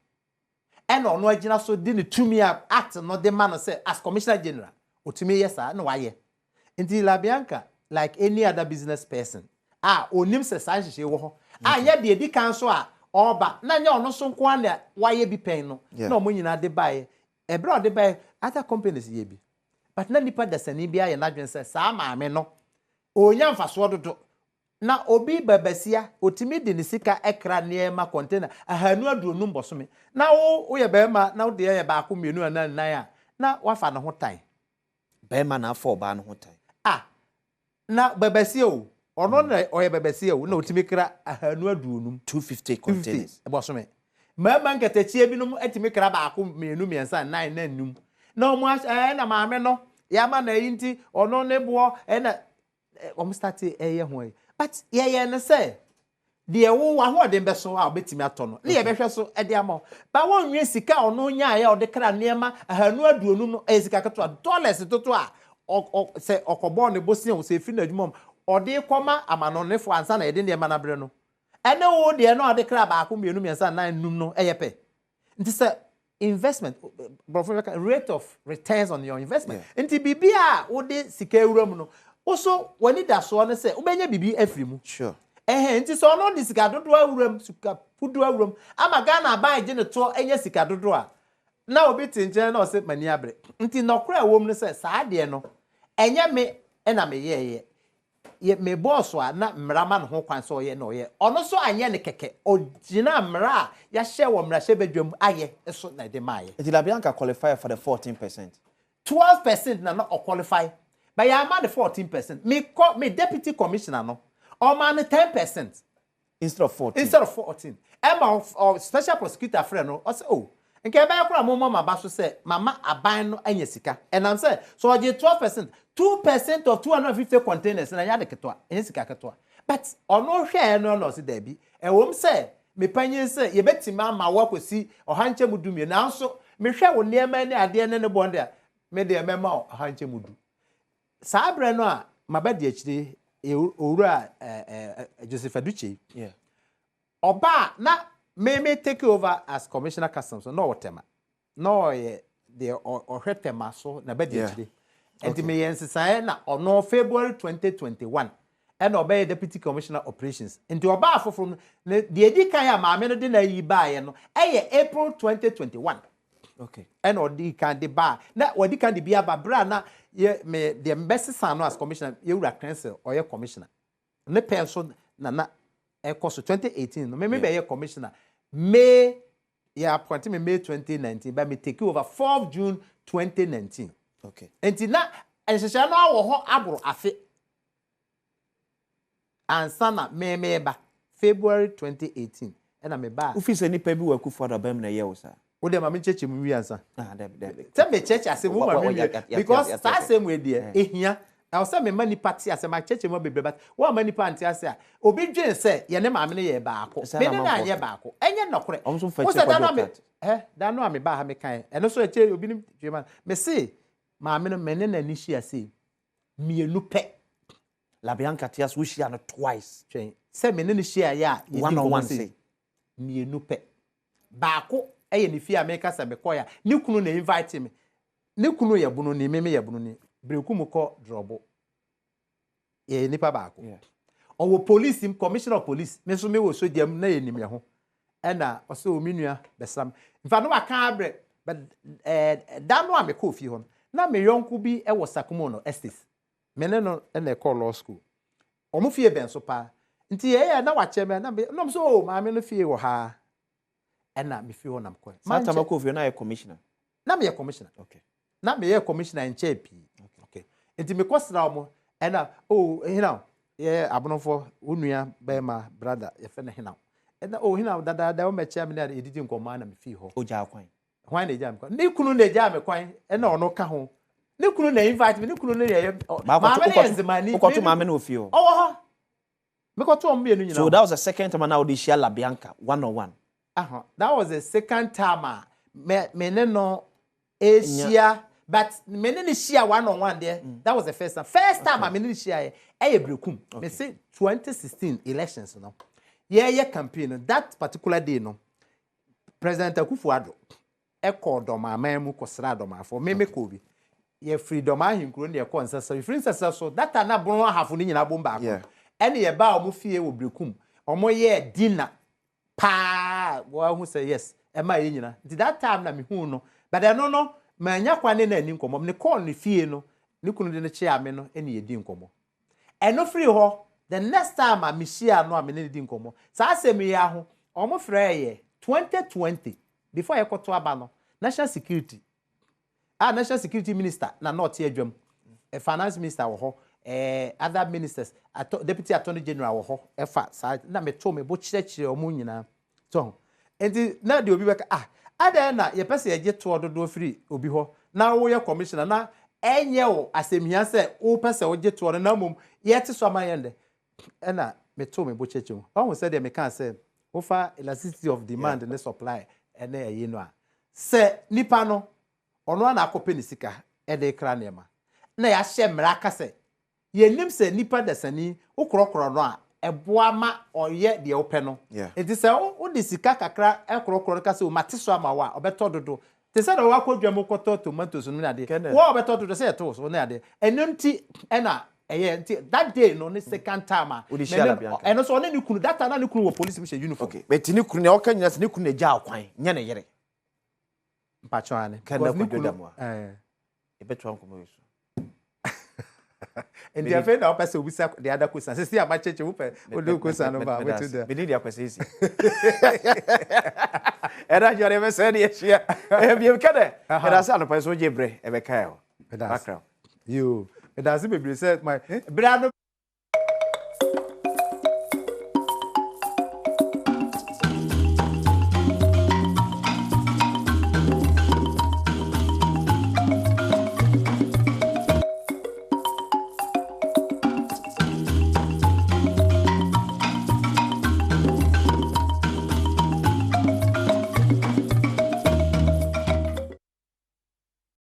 Ɛna ɔno agyina so de ne tumi a act no de ma no sɛ as commissioner general, otumi yɛ saa na wayɛ. Nti Labianca, like any other business person a onim sɛ saa nhyehyɛe wɔ hɔ a, nyɛ deɛ edi kan so a ɔreba na nyɛ ɔno nso nko ara na wayɛ bi pɛn no na ɔmo nyinaa de baeɛ. Ɛberɛ a ɔde baeɛ, other companies yɛ bi, but na nipa dasani bi ayɛ n'adwene sɛ saa maame no onya mfasoɔ dodo na obi babasia otumi de ne sika ɛkra nneɛma container 250 bɔsome, na wo woyɛ bɛrima na wo deɛ yɛ baako, mmienu anaa nnan a, na wafa ne ho tan. Bɛrima na afa ɔbaa no ho tan. Ah, na babasia o, ɔno na ɔyɛ babasia o, na otumi kra 250. 250 containers. Bɔsome. Mmarima nkatakyie binom atumi kra baako, mmienu, mmiɛnsa, nnan na nnum na ɔmo ahyɛ na maame no yɛama na ɛyi nti ɔno ne boɔ ɛna ɔmo start ɛyɛ ho yi, but yɛyɛ no sɛ deɛ wo ahoɔden bɛso a wobɛtumi atɔ no ne yɛbɛhwɛ so ɛde ama wo ba. Wɔnwie sika a ɔno nyaeɛ a ɔde kra nneɛma 250 no, ɛyɛ sika ketewa, dollars toto a ɔ ɔ sɛ ɔkɔbɔɔ ne bosia o, sɛ efi n'adwuma mu ɔde kɔma amanɔnefoɔ ansa na yɛde nneɛma no abrɛ no, ɛne wo deɛ no a ɔde kra baako, mmienu, mmiɛnsa, nnan, num no ɛyɛ pɛ. Nti sɛ investment, borɔfo bɛka rate of returns on your investment, nti biribi a wode sika ewura mu no, woso w'ani da soɔ no sɛ wobɛnya biribi afiri mu. Ɛhɛn, nti sɛ ɔno de sika dodoɔ awura mu, sika pudu awura mu ama Ghana aban gye ne toɔ ɛnyɛ sika dodoɔ a, na obi te nkyɛn na ɔsɛ m'ani abere. Nti nɔkorɛ a ɛwɔ mu no sɛ saa adeɛ no ɛnyɛ me ɛna meyɛɛyɛ yɛ me bɔɔso a na mmara ma ne ho kwan sɛ ɔyɛ na ɔyɛ. Ɔno nso anyɛ ne kɛkɛ, ɔgyina mmara a yɛahyɛ wɔ mmarahyɛbadwam ayɛ so na ɛde maayɛ. Nti Labianca qualify for the 14%? 12% na ɔqualify, but yɛama ne 14%. Me kɔ me deputy commissioner no, ɔma ne 10%. Instead of 14. Instead of 14. Ɛma ɔ special prosecutor frɛ no, ɔsɛ o nka ɛbɛyɛ koraa mo ma ba so sɛ mama aban no anya sika ɛnam sɛ so ɔgye 12%, 2% of 250 containers na ɛnyɛ ade ketewa, ɛnyɛ sika ketewa. But ɔno hwɛɛ no na ɔsɛ daabi, ɛwɔm sɛ mepanyin sɛ yɛbɛtumi ama wo akɔsi 12%, nanso mehwɛ wo nneɛma ne adeɛ ne ne bɔn de a, me deɛ mɛma wo 10%. Saa berɛ no a maba di akyire, owura ɛɛ ɛɛ Joseph Aduche ɔbaa na me me take over as commissioner customs na ɔwɔ Tema na ɔyɛ deɛ ɔhwɛ Tema so na bɛdi akyire. Nti meyɛ nsesaeɛ na ɔno February 2021 ɛna ɔbɛyɛ deputy commissioner operations. Nti ɔbaa foforɔ no ne deɛ edi kan a maame no de na ayi baeɛ no ɛyɛ April 2021. Ɛna ɔde kan de baa na wɔde kan de bi aba bere a na yɛ me deɛ mbɛsesa no as commissioner, yɛwura Crentsil ɔyɛ commissioner ne pɛn so na ɛkɔ so 2018 no. Me bɛyɛ commissioner May, yɛ appoint me May 2019, but me take over 4 June 2019. Nti na nhyehyɛ no awɔ hɔ aboro afe ansa na me me ba February 2018 ɛna me ba. Wofi sɛ nipa bi wɔ Akufo Addo abam na ɛyɛ wo saa? Wo deɛ, ma me nkyɛkyɛ mu wi ansa. Ah, dabi, dabi. Sɛ mekyerɛkyerɛ asɛm mu ma me wie, because saa asɛm wei deɛ ehia ɛwɔ sɛ mema nipa te asɛm. Akyerɛkyerɛ mu bebree, but wɔn ama nipa nte ase a, obi dwen sɛ yɛne maame no yɛ baako. Saa me na ne no amanfoɔ anyɛ ka. Baako ɛnyɛ nɔkorɛ. Ɔmo nso fa wo kyɛ sɛ da no a kwadwo me kat. ɛ da no a me ba ha mekae ɛno so ɛkyɛ obi ne dwe ma me se maame no me ne n'ani hyia sei mmienu pɛ. Labianca te ase, wohyia no twice? Twɛn sɛ me ne no hyia yɛ a yɛdi One on nkɔmmɔ one sei sei. Mmienu pɛ. Baako ɛyɛ ne fie a meka sɛ mekɔɛ a ne kunu na invite me. Ne kunu yɛ Bononi, me meyɛ Bononi. Berekum kɔ Drɔbo, yɛyɛ nipa baako. Ɔwɔ police mu, commissioner of police, me nso mewɔ sogya mu na yɛnim yɛn ho. Ɛna ɔsɛ o me nua bɛsra me. Nfa no waka abrɛ, but ɛɛ da no a mekɔɔ fie hɔ no, na me yɔnko bi wɔ Sakumono Estate. Me ne no na ɛkɔɔ law school. Wɔn fie bɛn so paa. Nti yɛyɛ na wakyɛ me na me na ɔmo sɛ o maame no fie wɔ ha. Ɛna me fie hɔ na mekɔɛ. Saa tam akɔ fie na ayɛ commissioner. Na meyɛ commissioner. Okay. Na meyɛ commissioner nkyɛɛ pii. Okay. Nti mekɔ sra wɔn ɛna o hena yɛ abonofo wo nua bɛrima brother yɛfɛ no hena. Ɛna o hena dadaada wɔn bɛkyɛ me na yɛdidi nkɔmmɔ na me fie hɔ. Ogyaa kwan. Hwan na egyaa me kwan? Ne kunu na egyaa me kwan ɛna ɔno ka ho. Ne kunu na invite me, ne kunu no yɛ maame no yɛ nzemani. Wokɔto maame no wɔ fie hɔ? Ɔwɔ hɔ. Mekɔto wɔn mmienu nyinaa. So that was the second time na wode hyia LaBianca one on one? Uh-huh. That was the second time a me me ne no ehyia but me ne no hyia one on one deɛ mm. That was the first time. First time a me ne no hyia yɛ ɛyɛ Berekum. Okay. Me se 2016 elections no. Yɛyɛ campaign no that particular day no President Akufo-Addo kɔɔ Dɔm aman mu kɔsraa Dɔmafoɔ. Me mekɔɔ bi. Yɛfiri Dɔm ahenkuro no yɛkɔɔ Nsɛsɛ. Yɛfiri Nsɛsɛ so, that time na Bono Ahafo no nyinaa bom baako. Ɛne yɛbaa wɔn fie wɔ Berekum. Wɔyɛɛ dinner paa. Wɔahu sɛ yes, ɛmaa yɛn nyinaa. Nti that time na mehuu no. But ɛno no, mannya kwan ne no anni nkɔmmɔ. Mekɔɔ ne fie no, ne kunu de no kyeaa me no ne yɛdii nkɔmmɔ. Ɛno firi hɔ, the next time a mehyiaa no a me ne no di nkɔmmɔ, saa asɛm yi ara ho, wɔfrɛɛ yɛ 2020, before yɛkɔto aba no, National Security, a National Security Minister na na ɔte adwam, Finance Minister wɔ hɔ, eh, other ministers, Atto, Deputy Attorney General wɔ hɔ, ɛfa saa, na metoo me bo kyerɛkyerɛ wɔn nyinaa. So ho? Enti na deɛ obi bɛka, ah, adɛn na yɛpɛ sɛ yɛgye toɔ dodoɔ firi obi hɔ na woyɛ commissioner na ɛnyɛ wo asɛmhia sɛ wopɛ sɛ wogye toɔ no na mmom yɛte so ama yɛn dɛ? Ɛna metoo me bo kyerɛkyerɛ mu. Wahu sɛdeɛ mekaa sɛ wofa elasticity of demand ne supply ne ɛyi no a, sɛ nipa no ɔno ara na akɔpɛ ne sika de rekra nneɛma na yɛahyɛ mmara aka sɛ Yɛnim sɛ nipa dasani, wokorɔkorɔ no a, ɛboa ma ɔyɛ deɛ wopɛ no. Enti sɛ wode sika kakra korɔkorɔ no ka sɛ, o mate so ama wo a, ɔbɛtɔ dodo. Te sɛ deɛ woakɔ dwam kɔtɔ tomatoes nom ne adeɛ. Wo a ɔbɛtɔ dodo sɛ yɛto wo so ne adeɛ. Ɛno nti na ɛyɛ. Nti that day no ne second time a me ne no, ɛno nso ɔne ne kunu, that time na ne kunu wɔ police mu hyɛ uniform. Okay, but ne kunu, nea ɔka nyinaa sɛ ne kunu na egyaa kwan, nyɛ ne yere. Mpakyɛw ane. Because ne kunu, ɛɛ. Yɛbɛtoa nkɔmmɔ yi so. Nti afei na wopɛ sɛ obisa the other question. Sisi a makyekye wopɛ wode question no ba wetu da. Mede di akwasi esi. Ɛda adwa de bɛsɛ de ahyia. Ebiem ka dɛ. Ɛda sɛ anɔpa so gye brɛ ɛbɛka ɛ. Background. Yo. Ɛda ase bebree sɛ my brɛ ano.